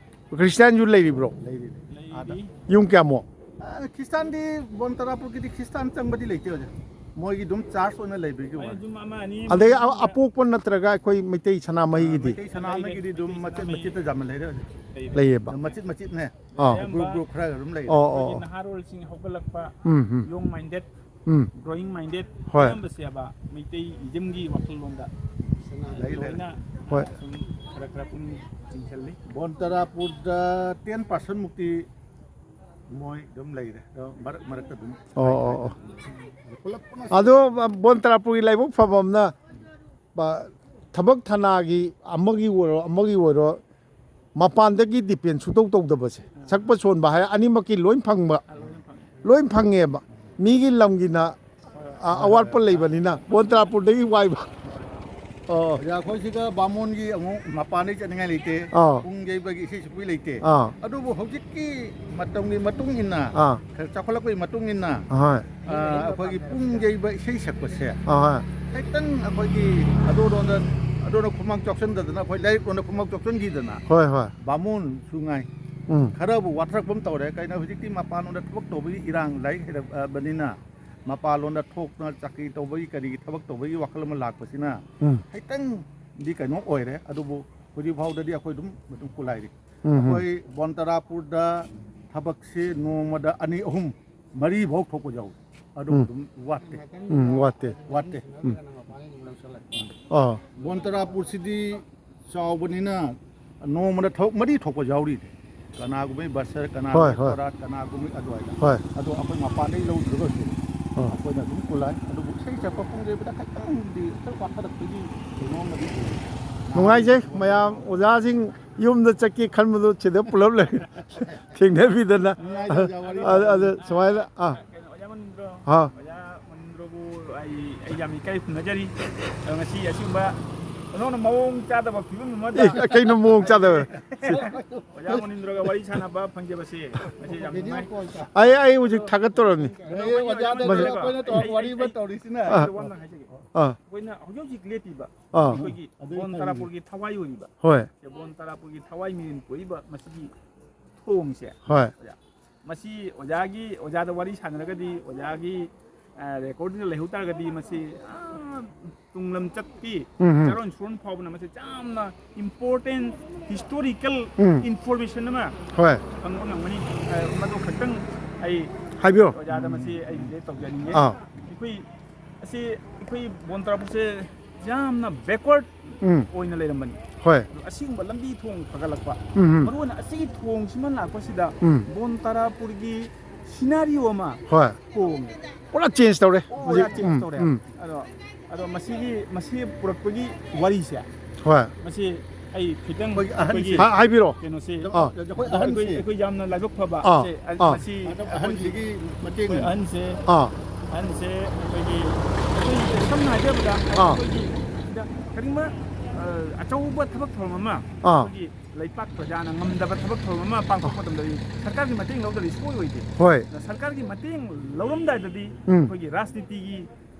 ꯈ꯭ꯔꯤꯁꯇꯤꯌꯥꯟꯁꯨ ꯂꯩꯔꯤꯕ꯭ꯔꯣ? ꯂꯩꯔꯤ, ꯂꯩꯔꯤ꯫ ꯑꯥꯗ꯫ ꯌꯨꯝ ꯀꯌꯥꯃꯨꯛ? ꯑ, ꯈ꯭ꯔꯤꯁꯇꯥꯟꯗꯤ ꯕꯣꯟ ꯇꯔꯥꯄꯨꯔꯒꯤꯗꯤ ꯈ꯭ꯔꯤꯁꯇꯥꯟ ꯆꯪꯕꯗꯤ ꯂꯩꯇꯦ ꯑꯣꯖꯥ꯫ ꯃꯣꯏꯒꯤ ꯑꯗꯨꯝ ꯆꯥꯔꯖ ꯑꯣꯏꯅ ꯂꯩꯕꯒꯤ ꯍꯣꯏ, ꯋꯥꯅꯤ꯫ ꯑꯗꯨꯝ ꯑꯃ ꯑꯅꯤ ꯑꯗꯩ ꯑꯃ ꯑ-, ꯑꯄꯣꯛꯄ ꯅꯠꯇ꯭ꯔꯒ ꯑꯩꯈꯣꯏ ꯃꯩꯇꯩ ꯁꯅꯥꯃꯍꯤꯒꯤꯗꯤ? ꯃꯩꯇꯩ ꯁꯅꯥꯃꯍꯤꯒꯤꯗꯤ ꯑꯗꯨꯝ ꯃꯆꯦꯠ ꯃꯆꯦꯠꯇ ꯌꯥꯝꯅ ꯂꯩꯔꯦ ꯍꯧꯖꯤꯛ꯫ ꯂꯩꯌꯦꯕ? ꯃꯆꯦꯠ ꯃꯆꯦꯠꯅꯦ꯫ ꯑꯥ꯫ ꯒ꯭ꯔꯨꯞ ꯒ꯭ꯔꯨꯞ ꯈꯔ ꯑꯗꯨꯝ ꯂꯩꯔꯦ꯫ ꯑꯣ, ꯑꯣ, ꯑꯩꯈꯣꯏꯒꯤ ꯑꯣ꯫ ꯅꯍꯥꯔꯣꯜꯁꯤꯡ ꯍꯧꯒꯠꯂꯛꯄ, ꯎꯝ, ꯎꯝ꯫ ꯌꯣꯡ ꯃꯥꯏꯟꯗꯦꯠ, ꯎꯝ꯫ ꯒ꯭ꯔꯣꯋꯤꯡ ꯃꯥꯏꯟꯗꯦꯠ, ꯍꯣꯏ꯫ ꯑꯌꯥꯝꯕꯁꯦꯕ ꯃꯩꯇꯩ ꯏꯖꯝꯒꯤ ꯋꯥꯈꯜꯂꯣꯟꯗ ꯂꯩ, ꯂꯩ꯫ ꯂꯣꯏꯅ ꯍꯣꯏ꯫ ꯁꯨꯝ ꯈꯔ ꯈꯔ ꯄꯨꯛꯅꯤꯡ ꯆꯤꯡꯁꯤꯜꯂꯤ꯫ ꯕꯣꯟ ꯇꯔꯥꯄꯨꯔꯗ ten percent ꯃꯨꯛꯇꯤ ꯃꯣꯏ ꯑꯗꯨꯝ ꯂꯩꯔꯦ꯫ ꯑꯗꯣ ꯃꯔꯛ ꯃꯔꯛꯇ ꯑꯗꯨꯝ ꯑꯣ, ꯑꯣ, ꯑꯣ꯫ ꯄꯨꯂꯞ ꯄꯨꯟꯅ ꯑꯗꯣ ꯕꯣꯟ ꯇꯔꯥꯄꯨꯔꯒꯤ ꯂꯥꯏꯕꯛ ꯐꯕ ꯑꯃꯅ, ꯕ-, ꯊꯕꯛ ꯊꯅꯥꯒꯤ ꯑꯃꯒꯤ ꯑꯣꯏꯔꯣ, ꯑꯃꯒꯤ ꯑꯣꯏꯔꯣ, ꯃꯄꯥꯟꯗꯒꯤ depend ꯁꯨꯡꯇꯧ ꯇꯧꯗꯕꯁꯦ, ꯁꯛꯄ ꯁꯣꯟꯕ ꯍꯥꯏ ꯑꯅꯤꯃꯛꯀꯤ ꯂꯣꯏ ꯐꯪꯕ, ꯂꯣꯏ ꯐꯪꯉꯦꯕ꯫ ꯃꯤꯒꯤ ꯂꯝꯒꯤꯅ, ꯑ, ꯑꯋꯥꯠꯄ ꯂꯩꯕꯅꯤꯅ ꯕꯣꯟ ꯇꯔꯥꯄꯨꯔꯗꯒꯤ ꯋꯥꯏꯕ꯫ ꯑꯣ꯫ ꯑꯣꯖꯥ, ꯑꯩꯈꯣꯏ ꯁꯤꯗ ꯕꯥꯃꯣꯟꯒꯤ ꯑꯃꯨꯛ ꯃꯄꯥꯟꯗꯒꯤ ꯆꯠꯅꯤꯡꯉꯥꯏ ꯂꯩꯇꯦ꯫ ꯑꯥ꯫ ꯄꯨꯡ ꯌꯩꯕꯒꯤ ꯏꯁꯩ ꯁꯛꯄꯒꯤ ꯂꯩꯇꯦ꯫ ꯑꯥ꯫ ꯑꯗꯨꯕꯨ ꯍꯧꯖꯤꯛꯀꯤ ꯃꯇꯝꯒꯤ ꯃꯇꯨꯡ ꯏꯟꯅ, ꯑꯥ꯫ ꯈꯔ ꯆꯥꯎꯈꯠꯂꯛꯄꯒꯤ ꯃꯇꯨꯡ ꯏꯟꯅ, ꯑꯍꯣꯏ꯫ ꯑ, ꯑꯩꯈꯣꯏꯒꯤ ꯄꯨꯡ ꯌꯩꯕ ꯏꯁꯩ ꯁꯛꯄꯁꯦ ꯑꯍꯣꯏ꯫ ꯈꯤꯇꯪ ꯑꯩꯈꯣꯏꯒꯤ ꯑꯗꯣꯝꯂꯣꯝꯗ, ꯑꯗꯣꯝꯗ ꯈꯨꯃꯥꯡ ꯆꯥꯎꯁꯤꯟꯗꯗꯅ, ꯑꯩꯈꯣꯏ ꯂꯥꯏꯔꯤꯛ ꯂꯣꯝꯗ ꯈꯨꯃꯥꯡ ꯆꯥꯎꯁꯤꯟꯈꯤꯗꯅ ꯍꯣꯏ, ꯍꯣꯏ꯫ ꯕꯥꯃꯣꯟꯁꯨ ꯉꯥꯏ꯫ ꯎꯝ꯫ ꯈꯔꯕꯨ ꯋꯥꯊꯔꯛꯄ ꯑꯃ ꯇꯧꯔꯦ꯫ ꯀꯩꯅꯣ ꯍꯧꯖꯤꯛꯇꯤ ꯃꯄꯥꯟꯂꯣꯝꯗ ꯊꯕꯛ ꯇꯧꯕꯒꯤ ꯏꯔꯥꯡ ꯂꯥꯏꯔꯤꯛ ꯍꯩꯔꯛꯑꯕꯅꯤꯅ ꯃꯄꯥꯟꯂꯣꯝꯗ ꯊꯣꯛꯇꯅ ꯆꯥꯀ꯭ꯔꯤ ꯇꯧꯕꯒꯤ ꯀꯔꯤꯒꯤ ꯊꯕꯛ ꯇꯧꯕꯒꯤ ꯋꯥꯈꯜ ꯑꯃ ꯂꯥꯛꯄꯁꯤꯅ ꯎꯝ꯫ ꯈꯤꯇꯪꯗꯤ ꯀꯩꯅꯣ ꯑꯣꯏꯔꯦ꯫ ꯑꯗꯨꯕꯨ ꯍꯧꯖꯤꯛ ꯐꯥꯎꯗꯗꯤ ꯑꯩꯈꯣꯏ ꯑꯗꯨꯝ, ꯑꯗꯨꯝ ꯀꯨꯂꯥꯏꯔꯤ꯫ ꯎꯝ, ꯎꯝ꯫ ꯑꯩꯈꯣꯏ ꯕꯣꯟ ꯇꯔꯥꯄꯨꯔꯗ ꯊꯕꯛꯁꯤ ꯅꯣꯡꯃꯗ ꯑꯅꯤ, ꯑꯍꯨꯝ, ꯃꯔꯤ ꯐꯥꯎ ꯊꯣꯛꯄ ꯌꯥꯎꯏ꯫ ꯑꯗꯨ ꯎꯝ꯫ ꯑꯗꯨꯝ ꯋꯥꯠꯇꯦ꯫ ꯎꯝ, ꯋꯥꯠꯇꯦ꯫ ꯋꯥꯠꯇꯦ꯫ ꯎꯝ꯫ ꯑꯥ꯫ ꯕꯣꯟ ꯇꯔꯥꯄꯨꯔꯁꯤꯗꯤ ꯆꯥꯎꯕꯅꯤꯅ ꯅꯣꯡꯃꯗ ꯊꯕꯛ ꯃꯔꯤ ꯊꯣꯛꯄ ꯌꯥꯎꯔꯤꯅꯦ꯫ ꯀꯅꯥꯒꯨꯝꯕꯒꯤ ꯕꯁꯔ, ꯍꯣꯏ, ꯀꯅꯥꯒꯨꯝꯕꯒꯤ ꯍꯣꯏ꯫ ꯁꯣꯔꯥꯠ, ꯀꯅꯥꯒꯨꯝꯕꯒꯤ ꯑꯗꯨꯋꯥꯏꯗ꯫ ꯍꯣꯏ꯫ ꯑꯗꯣ ꯑꯩꯈꯣꯏ ꯃꯄꯥꯟꯗꯒꯤ ꯂꯧꯗ꯭ꯔꯒꯁꯨ ꯑꯥ꯫ ꯑꯩꯈꯣꯏꯅ ꯑꯗꯨꯝ ꯀꯨꯂꯥꯏ꯫ ꯑꯗꯨꯕꯨ ꯏꯁꯩ ꯁꯛꯄ ꯄꯨꯡ ꯌꯩꯕꯗ ꯈꯤꯇꯪꯗꯤ ꯈꯔ ꯋꯥꯊꯔꯛꯄꯒꯤ ꯀꯩꯅꯣꯝꯃꯗꯤ ꯎꯏ꯫ ꯅꯨꯡꯉꯥꯏꯖꯩ ꯃꯌꯥꯝ ꯑꯣꯖꯥꯁꯤꯡ ꯌꯨꯝꯗ ꯆꯠꯀꯦ ꯈꯟꯕꯗꯣ ꯁꯤꯗ ꯄꯨꯂꯞ ꯂꯩ꯫ ꯊꯦꯡꯅꯕꯤꯗꯅ꯫ ꯅꯨꯡꯉꯥꯏꯖꯩ ꯑꯣꯖꯥ, ꯋꯥꯔꯤ ꯑꯗ, ꯑꯗ ꯁꯨꯃꯥꯏꯅ, ꯑꯥ꯫ ꯀꯩꯅꯣ, ꯑꯣꯖꯥ ꯃꯅꯤꯟꯗ꯭ꯔꯣ? ꯑꯥ꯫ ꯑꯣꯖꯥ ꯃꯅꯤꯟꯗ꯭ꯔꯣꯕꯨ ꯑꯩ, ꯑꯩ ꯌꯥꯝ ꯏꯀꯥꯏ ꯈꯨꯝꯅꯖꯔꯤ꯫ ꯑꯗꯣ ꯉꯁꯤ ꯑꯁꯤꯒꯨꯝꯕ ꯑꯣꯟꯊꯣꯛꯅ ꯃꯑꯣꯡ ꯆꯥꯗꯕ ꯐꯤꯕꯝ ꯑꯃꯗ ꯑꯦ, ꯀꯩꯅꯣ ꯃꯑꯣꯡ ꯆꯥꯗꯕ? ꯑꯣꯖꯥ ꯃꯅꯤꯟꯗ꯭ꯔꯣꯒ ꯋꯥꯔꯤ ꯁꯥꯟꯅꯕ ꯐꯪꯖꯕꯁꯦ ꯉꯁꯤ ꯌꯥꯝ ꯅꯨꯡꯉꯥꯏ꯫ ꯑꯩ, ꯑꯩ ꯍꯧꯖꯤꯛ ꯊꯥꯒꯠꯇꯣꯔꯕꯅꯤ꯫ ꯑꯦ, ꯑꯣꯖꯥꯗ ꯑꯩꯈꯣꯏꯅ ꯇꯧꯔꯤꯁꯤꯅ ꯑꯩ, ꯑꯩ, ꯑꯩ, ꯑꯥ꯫ ꯋꯥ ꯑꯃ ꯍꯥꯏꯖꯒꯦ꯫ ꯑꯥ꯫ ꯑꯩꯈꯣꯏꯅ ꯍꯧꯖꯤꯛ ꯍꯧꯖꯤꯛ ꯂꯦꯞꯄꯤꯕ ꯑꯥ꯫ ꯑꯩꯈꯣꯏꯒꯤ ꯕꯣꯟ ꯇꯔꯥꯄꯨꯔꯒꯤ ꯊꯋꯥꯏ ꯑꯣꯏꯔꯤꯕ, ꯍꯣꯏ꯫ ꯕꯣꯟ ꯇꯔꯥꯄꯨꯔꯒꯤ ꯊꯋꯥꯏ ꯃꯤꯔꯦꯟ ꯄꯣꯛꯏꯕ ꯃꯁꯤꯒꯤ ꯊꯣꯡꯁꯦ, ꯍꯣꯏ꯫ ꯑꯣꯖꯥ, ꯃꯁꯤ ꯑꯣꯖꯥꯒꯤ, ꯑꯣꯖꯥꯗ ꯋꯥꯔꯤ ꯁꯥꯟꯅꯔꯒꯗꯤ ꯑꯣꯖꯥꯒꯤ, ꯑ, recording ꯂꯩꯍꯧ ꯇꯥꯔꯒꯗꯤ ꯃꯁꯤ, ꯑ, ꯇꯨꯡꯂꯝꯆꯠꯀꯤ ꯎꯝ, ꯎꯝ꯫ ꯆꯥꯔꯣꯟ ꯁꯨꯔꯣꯟ ꯐꯥꯎꯕꯅ ꯃꯁꯤ ꯌꯥꯝꯅ important historical ꯎꯝ꯫ Information ꯑꯃ ꯍꯣꯏ꯫ ꯐꯪꯕ ꯉꯝꯒꯅꯤ꯫ ꯑ, ꯃꯗꯨ ꯈꯛꯇꯪ ꯑꯩ ꯍꯥꯏꯕꯤꯌꯣ꯫ ꯑꯣꯖꯥꯗ ꯃꯁꯤ ꯑꯩ relate ꯇꯧꯖꯅꯤꯡꯉꯦ꯫ ꯑꯥ꯫ ꯑꯩꯈꯣꯏ ꯑꯁꯤ ꯑꯩꯈꯣꯏ ꯕꯣꯟ ꯇꯔꯥꯄꯨꯔꯁꯦ ꯌꯥꯝꯅ backward ꯎꯝ꯫ ꯑꯣꯏꯅ ꯂꯩꯔꯝꯕꯅꯤ꯫ ꯍꯣꯏ꯫ ꯑꯗꯣ ꯑꯁꯤꯒꯨꯝꯕ ꯂꯝꯕꯤ ꯊꯣꯡ ꯐꯒꯠꯂꯛꯄ, ꯎꯝ, ꯎꯝ꯫ ꯃꯔꯨꯑꯣꯏꯅ ꯑꯁꯤꯒꯤ ꯊꯣꯡꯁꯤꯃ ꯂꯥꯛꯄꯁꯤꯗ ꯎꯝ꯫ ꯕꯣꯟ ꯇꯥꯔꯥꯄꯨꯔꯒꯤ scenario ꯑꯃ ꯍꯣꯏ꯫ ꯍꯣꯡꯉꯦ꯫ ꯄꯨꯔꯥ change ꯇꯧꯔꯦ ꯄꯨꯔꯥ ꯍꯧꯖꯤꯛ꯫ Change ꯎꯝ, ꯇꯧꯔꯦ꯫ ꯎꯝ꯫ ꯑꯗꯣ, ꯑꯗꯣ ꯃꯁꯤꯒꯤ, ꯃꯁꯤ ꯄꯨꯔꯛꯄꯒꯤ ꯋꯥꯔꯤꯁꯦ, ꯍꯣꯏ꯫ ꯃꯁꯤ ꯑꯩ ꯈꯤꯇꯪ ꯑꯩꯈꯣꯏꯒꯤ ꯑꯍꯟꯁꯦ ꯑꯩꯈꯣꯏꯒꯤ ꯍꯥ-, ꯍꯥꯏꯕꯤꯔꯣ꯫ ꯀꯩꯅꯣꯁꯦ, ꯑꯥ꯫ ꯑꯩꯈꯣꯏ ꯑꯍꯟꯁꯦ ꯑꯩꯈꯣꯏ ꯌꯥꯝꯅ ꯂꯥꯏꯕꯛ ꯐꯕ ꯑꯥ, ꯁꯦ, ꯑꯥ꯫ ꯃꯁꯤ ꯑꯍꯟꯁꯤꯒꯤ ꯃꯇꯦꯡ ꯑꯩꯈꯣꯏ ꯑꯍꯟꯁꯦ, ꯑꯥ꯫ ꯑꯍꯟꯁꯦ ꯑꯩꯈꯣꯏꯒꯤ, ꯑꯩꯈꯣꯏ ꯁꯝꯅ ꯍꯥꯏꯖꯔꯕꯗ ꯑꯥ꯫ ꯑꯩꯈꯣꯏꯒꯤ ꯁꯤꯗ ꯀꯔꯤꯒꯨꯝꯕ, ꯑ, ꯑꯆꯧꯕ ꯊꯕꯛ ꯊꯧꯔꯝ ꯑꯃ ꯑꯥ꯫ ꯑꯩꯈꯣꯏꯒꯤ ꯂꯩꯄꯥꯛ ꯄ꯭ꯔꯖꯥꯅ ꯉꯝꯗꯕ ꯊꯕꯛ ꯊꯧꯔꯝ ꯑꯃ ꯄꯥꯡꯊꯣꯛꯄ ꯃꯇꯝꯗꯗꯤ ꯁꯔꯀꯥꯔꯒꯤ ꯃꯇꯦꯡ ꯂꯧꯗ꯭ꯔꯗꯤ ꯁꯣꯏ ꯑꯣꯏꯗꯦ꯫ ꯍꯣꯏ꯫ ꯑꯗ ꯁꯔꯀꯥꯔꯒꯤ ꯃꯇꯦꯡ ꯂꯧꯔꯝꯗꯥꯏꯗꯗꯤ ꯎꯝ꯫ ꯑꯩꯈꯣꯏꯒꯤ ꯔꯥꯖꯅꯤꯇꯤꯒꯤ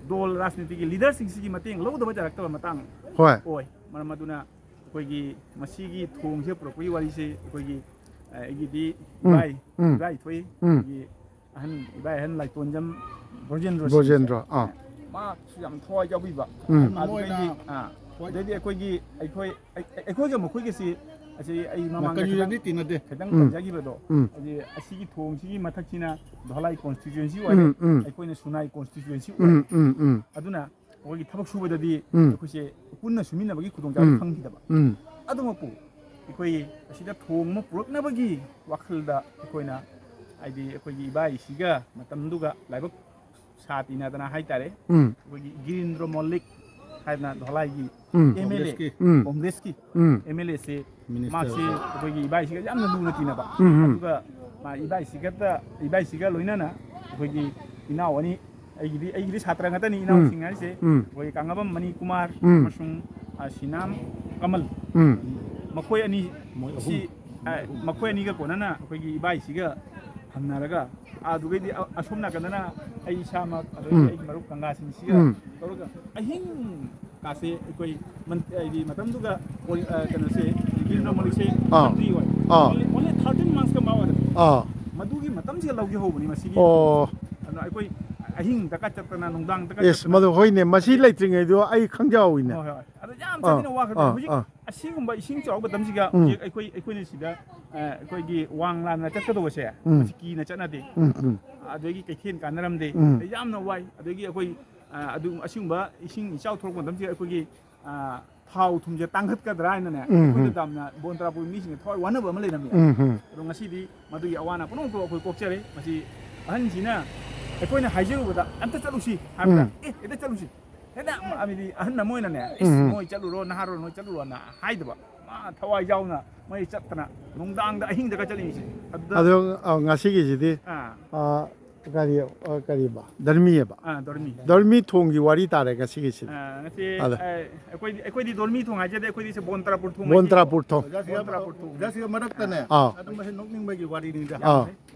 ꯗꯣꯜ, ꯔꯥꯖꯅꯤꯇꯤꯒꯤ leaderꯁꯤꯡꯁꯤꯒꯤ ꯃꯇꯦꯡ ꯂꯧꯗꯕ ꯌꯥꯔꯛꯇꯕ ꯃꯇꯥꯡ ꯍꯣꯏ꯫ ꯑꯣꯏ꯫ ꯃꯔꯝ ꯑꯗꯨꯅ ꯑꯩꯈꯣꯏꯒꯤ ꯃꯁꯤꯒꯤ ꯊꯣꯡꯁꯦ ꯄꯨꯔꯛꯄꯒꯤ ꯋꯥꯔꯤꯁꯦ ꯑꯩꯈꯣꯏꯒꯤ, ꯑ, ꯑꯩꯒꯤꯗꯤ ꯎꯝ, ꯏꯕꯥꯏ, ꯎꯝ, ꯏꯕꯥꯏ ꯊꯣꯛꯏ꯫ ꯎꯝ꯫ ꯑꯩꯈꯣꯏꯒꯤ ꯑꯍꯟ, ꯏꯕꯥꯏ ꯑꯍꯟ ꯂꯥꯏꯇꯣꯟꯖꯝ ꯕ꯭ꯔꯣꯖꯦꯟꯗ꯭ꯔꯣ ꯁꯤꯡꯁꯦ꯫ ꯕ꯭ꯔꯣꯖꯦꯟꯗ꯭ꯔꯣ, ꯑꯥ꯫ ꯃꯍꯥꯛꯁꯨ ꯌꯥꯝ ꯊꯋꯥꯏ ꯌꯥꯎꯕꯤꯕ꯫ ꯎꯝ꯫ ꯑꯗꯨꯗꯩꯗꯤ, ꯃꯣꯏꯅ ꯑꯥ, ꯍꯣꯏ꯫ ꯑꯗꯩꯗꯤ ꯑꯩꯈꯣꯏꯒꯤ, ꯑꯩꯈꯣꯏ, ꯑꯩ-, ꯑꯩ-, ꯑꯩꯈꯣꯏꯒ ꯃꯈꯣꯏꯒꯁꯤ, ꯑꯁꯤ ꯑꯩ ꯃꯃꯥꯡꯗ ꯃꯇꯝꯁꯤꯗꯗꯤ ꯈꯤꯇꯪ, ꯇꯤꯟꯅꯗꯦ꯫ ꯈꯤꯇꯪ ꯎꯝ꯫ ꯄꯟꯖꯈꯤꯕꯗꯣ, ꯎꯝ꯫ ꯍꯥꯏꯗꯤ ꯑꯁꯤꯒꯤ ꯊꯣꯡꯁꯤꯒꯤ ꯃꯊꯛꯁꯤꯅ ꯙꯣꯂꯥꯏ constituency ꯑꯣꯏꯔꯦ, ꯎꯝ, ꯎꯝ꯫ ꯑꯩꯈꯣꯏꯅ ꯁꯨꯅꯥꯏ constituency ꯑꯣꯏꯔꯦ꯫ ꯎꯝ, ꯎꯝ, ꯎꯝ꯫ ꯑꯗꯨꯅ ꯑꯩꯈꯣꯏꯒꯤ ꯊꯕꯛ ꯁꯨꯕꯗꯗꯤ ꯎꯝ꯫ ꯑꯩꯈꯣꯏꯁꯦ ꯄꯨꯟꯅ ꯁꯨꯃꯤꯟꯅꯕꯒꯤ ꯈꯨꯗꯣꯡꯆꯥꯕꯗꯤ ꯎꯝ꯫ ꯐꯪꯈꯤꯗꯕ꯫ ꯎꯝ꯫ ꯑꯗꯨꯃꯛꯄꯨ ꯑꯩꯈꯣꯏ ꯑꯁꯤꯗ ꯊꯣꯡ ꯑꯃ ꯄꯨꯔꯛꯅꯕꯒꯤ ꯋꯥꯈꯜꯗ ꯑꯩꯈꯣꯏꯅ, ꯍꯥꯏꯗꯤ, ꯑꯩꯈꯣꯏꯒꯤ ꯏꯕꯥꯏꯁꯤꯒ ꯃꯇꯝꯗꯨꯒ ꯂꯥꯏꯕꯛ ꯁꯥ ꯇꯤꯟꯅꯗꯅ ꯍꯥꯏꯇꯥꯔꯦ, ꯎꯝ꯫ ꯑꯩꯈꯣꯏꯒꯤ ꯒꯤꯔꯤꯟꯗ꯭ꯔꯣ ꯃꯣꯜꯂꯤꯛ ꯍꯥꯏꯗꯅ ꯙꯣꯂꯥꯏꯒꯤ ꯎꯝ꯫ ꯑꯦꯝ ꯑꯦꯜ ꯑꯦ, ꯀꯣꯡꯒ꯭ꯔꯦꯁꯀꯤ꯫ ꯎꯝ꯫ ꯀꯣꯡꯒ꯭ꯔꯦꯁꯀꯤ ꯎꯝ꯫ ꯑꯦꯝ ꯑꯦꯜ ꯑꯦꯁꯦ, ꯃꯤꯅꯤꯁꯇꯔ꯫ ꯃꯥꯁꯦ ꯑꯩꯈꯣꯏꯒꯤ ꯏꯕꯥꯏꯁꯤꯒ ꯌꯥꯝꯅ ꯂꯨꯅ ꯇꯤꯟꯅꯕ꯫ ꯎꯝ, ꯎꯝ꯫ ꯑꯗꯨꯒ ꯃꯥ ꯏꯕꯥꯏꯁꯤꯒ, ꯏꯕꯥꯏꯁꯤꯒ ꯂꯣꯏꯅꯅ ꯑꯩꯈꯣꯏꯒꯤ ꯏꯅꯥꯎ ꯑꯅꯤ, ꯑꯩꯒꯤꯗꯤ, ꯑꯩꯒꯤꯗꯤ ꯁꯥꯇ꯭ꯔ ꯉꯥꯛꯇꯅꯤ, ꯎꯝ꯫ ꯏꯅꯥꯎꯁꯤꯡ ꯍꯥꯏꯔꯤꯁꯦ꯫ ꯎꯝ꯫ ꯑꯩꯈꯣꯏ ꯀꯥꯡꯉꯕꯝ ꯃꯅꯤ ꯀꯨꯃꯥꯔ ꯎꯝ꯫ ꯑꯃꯁꯨꯡ, ꯑ, ꯁꯤꯅꯥꯝ ꯀꯃꯜ꯫ ꯎꯝ꯫ ꯃꯈꯣꯏ ꯑꯅꯤ ꯃꯣꯏ ꯑꯍꯨꯝ꯫ ꯁꯤ, ꯑ, ꯃꯣꯏ ꯑꯍꯨꯝ꯫ ꯃꯈꯣꯏ ꯑꯅꯤꯒ ꯀꯣꯟꯅꯅ ꯑꯩꯈꯣꯏꯒꯤ ꯏꯕꯥꯏꯁꯤꯒ ꯍꯪꯅꯔꯒ, ꯑꯗꯨꯒꯩꯗꯤ ꯑ-, ꯑꯁꯣꯝ ꯅꯥꯀꯟꯗꯅ ꯑꯩ ꯏꯁꯥꯃꯛ, ꯑꯗꯒꯤ ꯎꯝ꯫ ꯑꯩꯒꯤ ꯃꯔꯨꯞ ꯀꯪꯂꯥꯁꯤꯡꯁꯤꯒ ꯎꯝ꯫ ꯇꯧꯔꯒ ꯑꯍꯤꯡ ꯀꯥꯁꯦ ꯑꯩꯈꯣꯏ ꯃꯟ-, ꯍꯥꯏꯗꯤ ꯃꯇꯝꯗꯨꯗ ꯑꯣꯏ-, ꯑ, ꯀꯩꯅꯣꯁꯦ, ꯒꯤꯔꯤꯟꯗ꯭ꯔꯣ ꯃꯣꯜꯂꯤꯛꯁꯦ ꯑꯥ꯫ ꯃꯟꯇ꯭ꯔꯤ ꯑꯣꯏ꯫ ꯑꯥ꯫ Only, only thirteen monthꯁꯀ ꯃꯥ ꯑꯣꯏꯔꯝꯃꯤ꯫ ꯑꯥ꯫ ꯃꯗꯨꯒꯤ ꯃꯇꯝꯁꯤꯗ ꯂꯧꯖꯍꯧꯕꯅꯤ ꯃꯁꯤꯒꯤ꯫ ꯑꯣ꯫ ꯑꯗꯨꯅ ꯑꯩꯈꯣꯏ ꯑꯍꯤꯡꯗꯒ ꯆꯠꯇꯅ, ꯅꯨꯡꯗꯥꯡꯗꯒ ꯏꯁ, ꯆꯠꯇꯅ꯫ ꯃꯗꯨ ꯍꯣꯏꯅꯦ, ꯃꯁꯤ ꯂꯩꯇ꯭ꯔꯤꯉꯩꯗꯣ ꯑꯩ ꯈꯪꯖꯍꯧꯋꯤꯅꯦ꯫ ꯍꯣꯏ, ꯍꯣꯏ꯫ ꯑꯗꯣ ꯌꯥꯝ ꯑꯥ, ꯆꯠꯃꯤꯟꯅ ꯋꯥꯈ꯭ꯔꯕꯅꯤ꯫ ꯑꯥ, ꯍꯧꯖꯤꯛ ꯑꯥ꯫ ꯑꯁꯤꯒꯨꯝꯕ ꯏꯁꯤꯡ ꯆꯥꯎꯕ ꯃꯇꯝꯁꯤꯒ ꯎꯝ꯫ ꯍꯧꯖꯤꯛ ꯑꯩꯈꯣꯏ, ꯑꯩꯈꯣꯏꯅ ꯁꯤꯗ, ꯑ, ꯑꯩꯈꯣꯏꯒꯤ ꯋꯥꯡ ꯂꯥꯟꯅ ꯆꯠꯀꯗꯧꯕꯁꯦ, ꯎꯝ꯫ ꯃꯁꯤ ꯀꯤꯅ ꯆꯠꯅꯗꯦ꯫ ꯎꯝ, ꯎꯝ꯫ ꯑꯗꯒꯤ ꯀꯩꯊꯦꯜ ꯀꯥꯟꯅꯔꯝꯗꯦ꯫ ꯎꯝ꯫ ꯑꯗꯩ ꯌꯥꯝꯅ ꯋꯥꯏ꯫ ꯑꯗꯒꯤ ꯑꯩꯈꯣꯏ ꯑ, ꯑꯗꯨ, ꯑꯁꯤꯒꯨꯝꯕ ꯏꯁꯤꯡ ꯏꯆꯥꯎ ꯊꯣꯛꯂꯛꯄ ꯃꯇꯝꯁꯤꯗ ꯑꯩꯈꯣꯏꯒꯤ, ꯑ, ꯊꯥꯎ ꯊꯨꯝꯁꯦ ꯇꯥꯡꯈꯠꯀꯗ꯭ꯔꯥ ꯍꯥꯏꯅꯅꯦ, ꯎꯝ, ꯑꯩꯈꯣꯏꯗ ꯎꯝ꯫ ꯌꯥꯝꯅ ꯕꯣꯟ ꯇꯔꯥꯄꯨꯔ ꯃꯤꯁꯤꯡꯅ ꯊꯋꯥꯏ ꯋꯥꯅꯕ ꯑꯃ ꯂꯩꯔꯝꯃꯤ꯫ ꯎꯝ, ꯎꯝ꯫ ꯑꯗꯣ ꯉꯁꯤꯗꯤ ꯃꯗꯨꯒꯤ ꯑꯋꯥ ꯑꯅꯥ ꯄꯨꯝꯅꯃꯛꯇꯣ ꯑꯩꯈꯣꯏ ꯀꯣꯛꯆꯔꯦ꯫ ꯃꯁꯤ ꯑꯍꯟꯁꯤꯅ ꯑꯩꯈꯣꯏꯅ ꯍꯥꯏꯖꯔꯨꯕꯗ, "ꯑꯝꯇ ꯆꯠꯂꯨꯁꯤ" ꯍꯥꯏꯕꯗ, ꯎꯝ꯫ "ꯑꯦ, ꯍꯦꯛꯇ ꯆꯠꯂꯨꯁꯤ"꯫ ꯍꯦꯛꯇ ꯍꯥꯏꯕꯗꯤ ꯑꯍꯟ ꯑꯃ ꯑꯣꯏꯅꯅꯦ, "ꯏꯁ, ꯎꯝ꯫ ꯅꯣꯏ ꯆꯠꯂꯨꯔꯣ, ꯅꯍꯥꯔꯣꯜ ꯅꯣꯏ ꯆꯠꯂꯨꯔꯣꯅ" ꯍꯥꯏꯗꯕ꯫ ꯃꯥ ꯊꯋꯥꯏ ꯌꯥꯎꯅ ꯃꯣꯏ ꯆꯠꯇꯅ ꯅꯨꯡꯗꯥꯡꯗ ꯑꯍꯤꯡꯗꯒ ꯆꯠꯂꯤꯁꯦ꯫ ꯑꯗꯨꯗ ꯑꯗꯣ, ꯑ, ꯉꯁꯤꯒꯤꯁꯤꯗꯤ, ꯑꯥ꯫ ꯑ, ꯀꯔꯤ, ꯑ, ꯀꯔꯤꯕ? ꯗꯔꯃꯤꯑꯕ? ꯑꯥ, ꯗꯣꯔꯃꯤ꯫ ꯗꯣꯔꯃꯤ ꯊꯣꯡꯒꯤ ꯋꯥꯔꯤ ꯇꯥꯔꯦ ꯉꯁꯤꯒꯤꯁꯤꯗꯤ꯫ ꯑꯥ, ꯉꯁꯤ, ꯑꯗ꯫ ꯑ, ꯑꯩꯈꯣꯏꯗꯤ, ꯑꯩꯈꯣꯏꯗꯤ ꯗꯣꯔꯃꯤ ꯊꯣꯡ ꯍꯥꯏꯖꯗꯦ, ꯑꯩꯈꯣꯏꯗꯤ ꯁꯤ ꯕꯣꯟ ꯇꯔꯥꯄꯨꯔ ꯊꯣꯡ ꯕꯣꯟ ꯍꯥꯏꯖꯩ꯫ ꯇꯔꯥꯄꯨꯔ ꯊꯣꯡ꯫ ꯕꯣꯟ ꯇꯔꯥꯄꯨꯔ ꯊꯣꯡ꯫ ꯑꯣꯖꯥꯁꯤꯒ ꯃꯔꯛꯇꯅꯦ, ꯑꯥ꯫ ꯑꯗꯨꯝ ꯃꯁꯤ ꯅꯣꯛꯅꯤꯡꯕꯒꯤ ꯋꯥꯔꯤꯅꯤꯗ꯫ ꯑꯥ꯫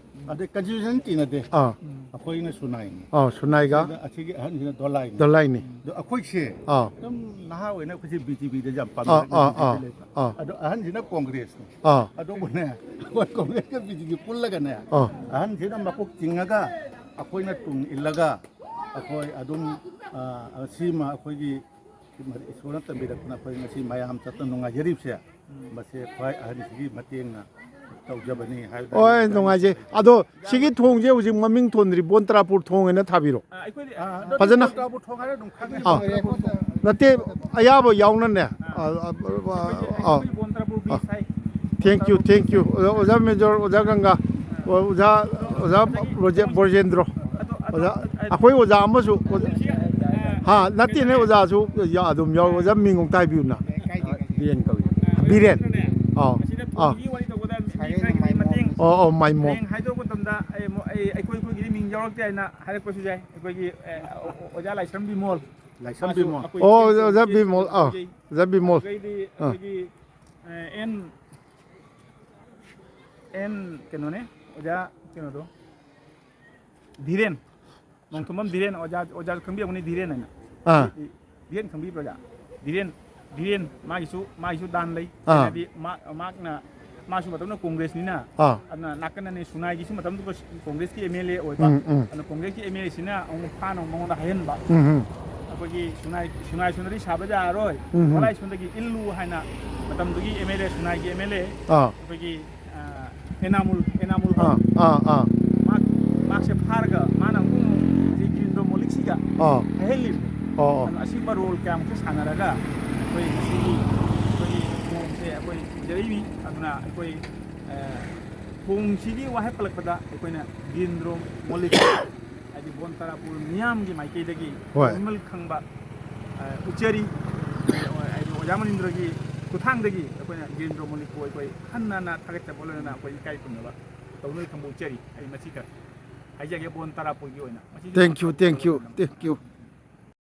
ꯑꯗꯩ confusion ꯇꯤꯅꯗꯦ꯫ ꯑꯥ꯫ ꯑꯩꯈꯣꯏꯅ ꯁꯨꯅꯥꯏꯅꯤ꯫ ꯑꯥ, ꯁꯨꯅꯥꯏꯒ? ꯑꯁꯤꯗ ꯑꯁꯤꯒꯤ ꯑꯍꯟꯁꯤꯅ ꯗꯣꯂꯥꯏꯅꯤ꯫ ꯗꯣꯂꯥꯏꯅꯤ꯫ ꯑꯗꯣ ꯑꯩꯈꯣꯏꯁꯦ ꯑꯥ꯫ ꯑꯗꯨꯝ ꯅꯍꯥ ꯑꯣꯏꯅ ꯑꯩꯈꯣꯏꯁꯦ ꯕꯤ ꯖꯤ ꯕꯤꯗ ꯌꯥꯝ ꯑꯥ, ꯄꯥꯝꯖꯔꯒ ꯑꯥ, ꯕꯤ ꯖꯦ ꯄꯤ ꯑꯥ, ꯂꯩꯕ꯫ ꯑꯥ꯫ ꯑꯗꯣ ꯑꯍꯟꯁꯤꯅ ꯀꯣꯡꯒ꯭ꯔꯦꯁꯅꯤ꯫ ꯑꯥ꯫ ꯑꯗꯨꯕꯨꯅꯦ, ꯑꯩꯈꯣꯏ ꯀꯣꯡꯒ꯭ꯔꯦꯁꯀ ꯕꯤ ꯖꯦ ꯄꯤ ꯄꯨꯜꯂꯒꯅꯦ, ꯑꯥ꯫ ꯑꯍꯟꯁꯤꯅ ꯃꯀꯣꯛ ꯆꯤꯡꯉꯒ ꯑꯩꯈꯣꯏꯅ ꯇꯨꯡ ꯏꯜꯂꯒ ꯑꯩꯈꯣꯏ ꯑꯗꯨꯝ, ꯑꯥ, ꯁꯤꯃ ꯑꯩꯈꯣꯏꯒꯤ ꯏꯁꯣꯔꯅ ꯇꯝꯕꯤꯔꯛꯄꯅ ꯑꯩꯈꯣꯏ ꯉꯁꯤ ꯃꯌꯥꯝ ꯆꯠꯇꯅ ꯅꯨꯡꯉꯥꯏꯖꯔꯤꯕꯁꯦ, ꯃꯁꯦ ꯈ꯭ꯋꯥꯏ ꯑꯍꯟꯁꯤꯒꯤ ꯃꯇꯦꯡꯅ ꯇꯧꯖꯕꯅꯤ ꯍꯥꯏꯕꯗ ꯍꯣꯏ, ꯅꯨꯡꯉꯥꯏꯖꯩ꯫ ꯑꯗꯣ ꯁꯤꯒꯤ ꯊꯣꯡꯁꯦ ꯍꯧꯖꯤꯛ ꯃꯃꯤꯡ ꯊꯣꯟꯗ꯭ꯔꯤ, ꯕꯣꯟ ꯇꯔꯥꯄꯨꯔ ꯊꯣꯡ ꯍꯥꯏꯅ ꯊꯥꯕꯤꯔꯣ꯫ ꯑꯥ, ꯑꯩꯈꯣꯏꯗꯤ, ꯑꯥ, ꯑꯗꯨꯝ ꯐꯖꯅ꯫ ꯕꯣꯟ ꯇꯔꯥꯄꯨꯔ ꯊꯣꯡ ꯍꯥꯏꯔ ꯑꯗꯨꯝ ꯈꯪꯒꯅꯤ, ꯑꯥ꯫ ꯕꯣꯟ ꯇꯔꯥꯄꯨꯔ ꯊꯣꯡ꯫ ꯅꯠꯇꯦ, ꯑꯌꯥꯕ ꯌꯥꯎꯅꯅꯦ꯫ ꯑꯥ꯫ ꯑꯥ, ꯑꯥ, ꯑꯥ, ꯑꯩꯈꯣꯏꯗꯤ, ꯑꯥ꯫ ꯑꯩꯈꯣꯏꯗꯤ ꯕꯣꯟ ꯇꯔꯥꯄꯨꯔ ꯑꯥ꯫ Beach high. Thank you, bone ꯇꯔꯥꯄꯨꯔ thank you꯫ Beach꯫ ꯑꯣꯖꯥ, ꯑꯣꯖꯥ ꯃꯦꯖꯣꯔ, ꯑꯣꯖꯥ ꯒꯪꯒꯥ, ꯑꯣꯖꯥ, ꯑꯣꯖꯥ ꯕ꯭ꯔꯣꯖꯦ-, ꯕ꯭ꯔꯣꯖꯦꯟꯗ꯭ꯔꯣ꯫ ꯑꯗꯣ, ꯑꯗꯣ, ꯑꯣꯖꯥ, ꯑꯗꯣ, ꯑꯩꯈꯣꯏ ꯑꯣꯖꯥ ꯑꯃꯁꯨ, ꯑꯣꯖꯥ, ꯑꯥ, ꯍꯥ, ꯅꯠꯇꯦꯅꯦ, ꯑꯣꯖꯥꯁꯨ ꯌꯥ-, ꯑꯗꯨꯝ ꯌꯥꯎ-, ꯑꯣꯖꯥ ꯃꯤꯡ ꯑꯃꯨꯛꯇ ꯍꯥꯏꯕꯤꯌꯨꯅ꯫ ꯕꯤꯔꯦꯟ ꯀꯧꯏ꯫ ꯕꯤꯔꯦꯟ꯫ ꯑꯥ, ꯑꯁꯤꯗ ꯑꯥ꯫ ꯊꯣꯡꯒꯤ ꯋꯥꯔꯤ ꯇꯧꯕꯗ ꯃꯤ ꯈꯔꯒꯤꯗꯤ ꯃꯇꯦꯡ ꯑꯣ, ꯑꯣ, ꯃꯥꯏꯃꯣ꯫ ꯍꯌꯦꯡ ꯍꯥꯏꯗꯣꯔꯛꯄ ꯃꯇꯝꯗ ꯑꯩ ꯃꯣ-, ꯑꯩ, ꯑꯩꯈꯣꯏ, ꯑꯩꯈꯣꯏꯒꯤꯗꯤ ꯃꯤꯡ ꯌꯥꯎꯔꯛꯇꯦ ꯍꯥꯏꯅ ꯍꯥꯏꯔꯛꯄꯁꯨ ꯌꯥꯏ꯫ ꯑꯩꯈꯣꯏꯒꯤ, ꯑꯦ, ꯑꯣ-, ꯑꯣꯖꯥ ꯂꯥꯏꯁ꯭ꯔꯝ ꯕꯤꯃꯣꯜ꯫ ꯂꯥꯏꯁ꯭ꯔꯝ ꯃꯥꯁꯨ ꯕꯤꯃꯣꯜ꯫ ꯑꯩꯈꯣꯏ ꯑꯣ, ꯆꯦꯟ ꯑꯣꯖꯥ ꯆꯣꯡ-, ꯕꯤꯃꯣꯜ, ꯆꯦꯟ ꯑꯥ, ꯆꯣꯡ-, ꯑꯣꯖꯥ ꯕꯤꯃꯣꯜ꯫ ꯑꯗꯨꯗꯩꯗꯤ ꯑꯥ꯫ ꯑꯩꯈꯣꯏꯒꯤ, ꯑꯦ, ꯑꯦꯟ, ꯑꯦꯟ ꯀꯩꯅꯣꯅꯦ, ꯑꯣꯖꯥ ꯀꯩꯅꯣꯗꯣ, ꯙꯤꯔꯦꯟ꯫ ꯅꯣꯡꯊꯣꯝꯕꯝ ꯙꯤꯔꯦꯟ, ꯑꯣꯖꯥ, ꯑꯣꯖꯥ ꯈꯪꯕꯤꯔꯝꯒꯅꯤ, ꯙꯤꯔꯦꯟ ꯍꯥꯏꯅ꯫ ꯑꯥ꯫ ꯙꯤꯔꯦꯟ ꯈꯪꯕꯤꯕ꯭ꯔꯥ, ꯑꯣꯖꯥ? ꯙꯤꯔꯦꯟ, ꯙꯤꯔꯦꯟ, ꯃꯥꯒꯤꯁꯨ, ꯃꯥꯒꯤꯁꯨ ꯗꯥꯟ ꯂꯩ꯫ ꯑꯥ꯫ ꯍꯥꯏꯗꯤ ꯃꯥ-, ꯃꯍꯥꯛꯅ, ꯃꯥꯁꯨ ꯃꯇꯝꯗꯨꯗ ꯀꯣꯡꯒ꯭ꯔꯦꯁꯅꯤꯅ, ꯑꯥ꯫ ꯑꯗꯨꯅ ꯅꯥꯀꯟꯗꯅꯦ ꯁꯨꯅꯥꯏꯒꯤꯁꯨ ꯃꯇꯝꯗꯨꯗ ꯀꯣꯡꯒ꯭ꯔꯦꯁꯀꯤ ꯑꯦꯝ ꯑꯦꯜ ꯑꯦ ꯑꯣꯏꯕ꯫ ꯎꯝ, ꯎꯝ꯫ ꯑꯗꯨꯅ ꯀꯣꯡꯒ꯭ꯔꯦꯁꯀꯤ ꯑꯦꯝ ꯑꯦꯜ ꯑꯦꯁꯤꯅ ꯑꯃꯨꯛ ꯐꯥꯅ ꯑꯃꯨꯛ ꯃꯉꯣꯟꯗ ꯍꯥꯏꯍꯟꯕ꯫ ꯎꯝ, ꯎꯝ꯫ ꯑꯩꯈꯣꯏꯒꯤ ꯁꯨꯅꯥꯏ, ꯁꯨꯅꯥꯏ ꯁꯨꯅꯔꯤ ꯁꯥꯕ ꯌꯥꯔꯣꯏ, ꯎꯝ, ꯎꯝ꯫ ꯋꯥꯂꯥꯏ ꯁꯣꯟꯗꯒꯤ ꯏꯜꯂꯨ ꯍꯥꯏꯅ ꯃꯇꯝꯗꯨꯒꯤ ꯑꯦꯝ ꯑꯦꯜ ꯑꯦ, ꯁꯨꯅꯥꯏꯒꯤ ꯑꯦꯝ ꯑꯦꯜ ꯑꯦ, ꯑꯥ꯫ ꯑꯩꯈꯣꯏꯒꯤ ꯑ, ꯑꯦꯅꯥꯃꯨꯜ, ꯑꯦꯅꯥꯃꯨꯜ ꯑꯥ, ꯍꯣꯏ꯫ ꯑꯥ, ꯑꯥ꯫ ꯃꯍꯥꯛ, ꯃꯍꯥꯛꯁꯦ ꯐꯥꯔꯒ ꯃꯥꯅ ꯑꯃꯨꯛ ꯍꯧꯖꯤꯛ ꯅꯔꯦꯟꯗ꯭ꯔ ꯃꯣꯂꯤꯛꯁꯤꯒ ꯑꯥ꯫ ꯍꯥꯏꯍꯜꯂꯤꯕꯅꯤ꯫ ꯑꯣ, ꯑꯣ꯫ ꯑꯗꯨꯅ ꯑꯁꯤꯒꯨꯝꯕ ꯔꯣꯜ ꯀꯌꯥꯃꯨꯛꯁꯦ ꯁꯥꯟꯅꯔꯒ ꯑꯩꯈꯣꯏ ꯉꯁꯤꯒꯤ ꯑꯩꯈꯣꯏꯒꯤ ꯊꯣꯡꯁꯦ ꯑꯩꯈꯣꯏ ꯁꯤꯟꯖꯔꯤꯅꯤ꯫ ꯑꯗꯨꯅ ꯑꯩꯈꯣꯏ, ꯑ, ꯊꯣꯡꯁꯤꯒꯤ ꯋꯥꯍꯩ ꯄꯜꯂꯛꯄꯗ ꯑꯩꯈꯣꯏꯅ ꯒꯤꯔꯤꯟꯗ꯭ꯔꯣ ꯃꯣꯂꯤꯛ, ꯍꯥꯏꯗꯤ ꯕꯣꯟ ꯇꯔꯥꯄꯨꯔ ꯃꯤꯌꯥꯝꯒꯤ ꯃꯥꯏꯀꯩꯗꯒꯤ ꯍꯣꯏ꯫ ꯈꯨꯔꯨꯝꯃꯜ ꯈꯪꯕ, ꯑ, ꯎꯠꯆꯔꯤ꯫ ꯍꯥꯏꯗꯤ ꯑꯣꯖꯥ ꯃꯅꯤꯟꯗ꯭ꯔꯒꯤ ꯈꯨꯊꯥꯡꯗꯒꯤ ꯑꯩꯈꯣꯏꯅ ꯒꯤꯔꯤꯟꯗ꯭ꯔꯣ ꯃꯣꯂꯤꯛꯄꯨ ꯑꯩꯈꯣꯏ ꯍꯟꯅ ꯍꯟꯅ ꯊꯥꯒꯠꯆꯕ ꯂꯣꯏꯅꯅ ꯑꯩꯈꯣꯏ ꯏꯀꯥꯏ ꯈꯨꯝꯅꯕ ꯇꯧꯅꯕ ꯈꯪꯕ ꯎꯠꯆꯔꯤ꯫ ꯑꯩ ꯃꯁꯤ ꯈꯔ ꯍꯥꯏꯖꯒꯦ ꯕꯣꯟ ꯇꯔꯥꯄꯨꯔꯒꯤ ꯑꯣꯏꯅ꯫ ꯃꯁꯤꯁꯨ Thank you, thank you, thank you꯫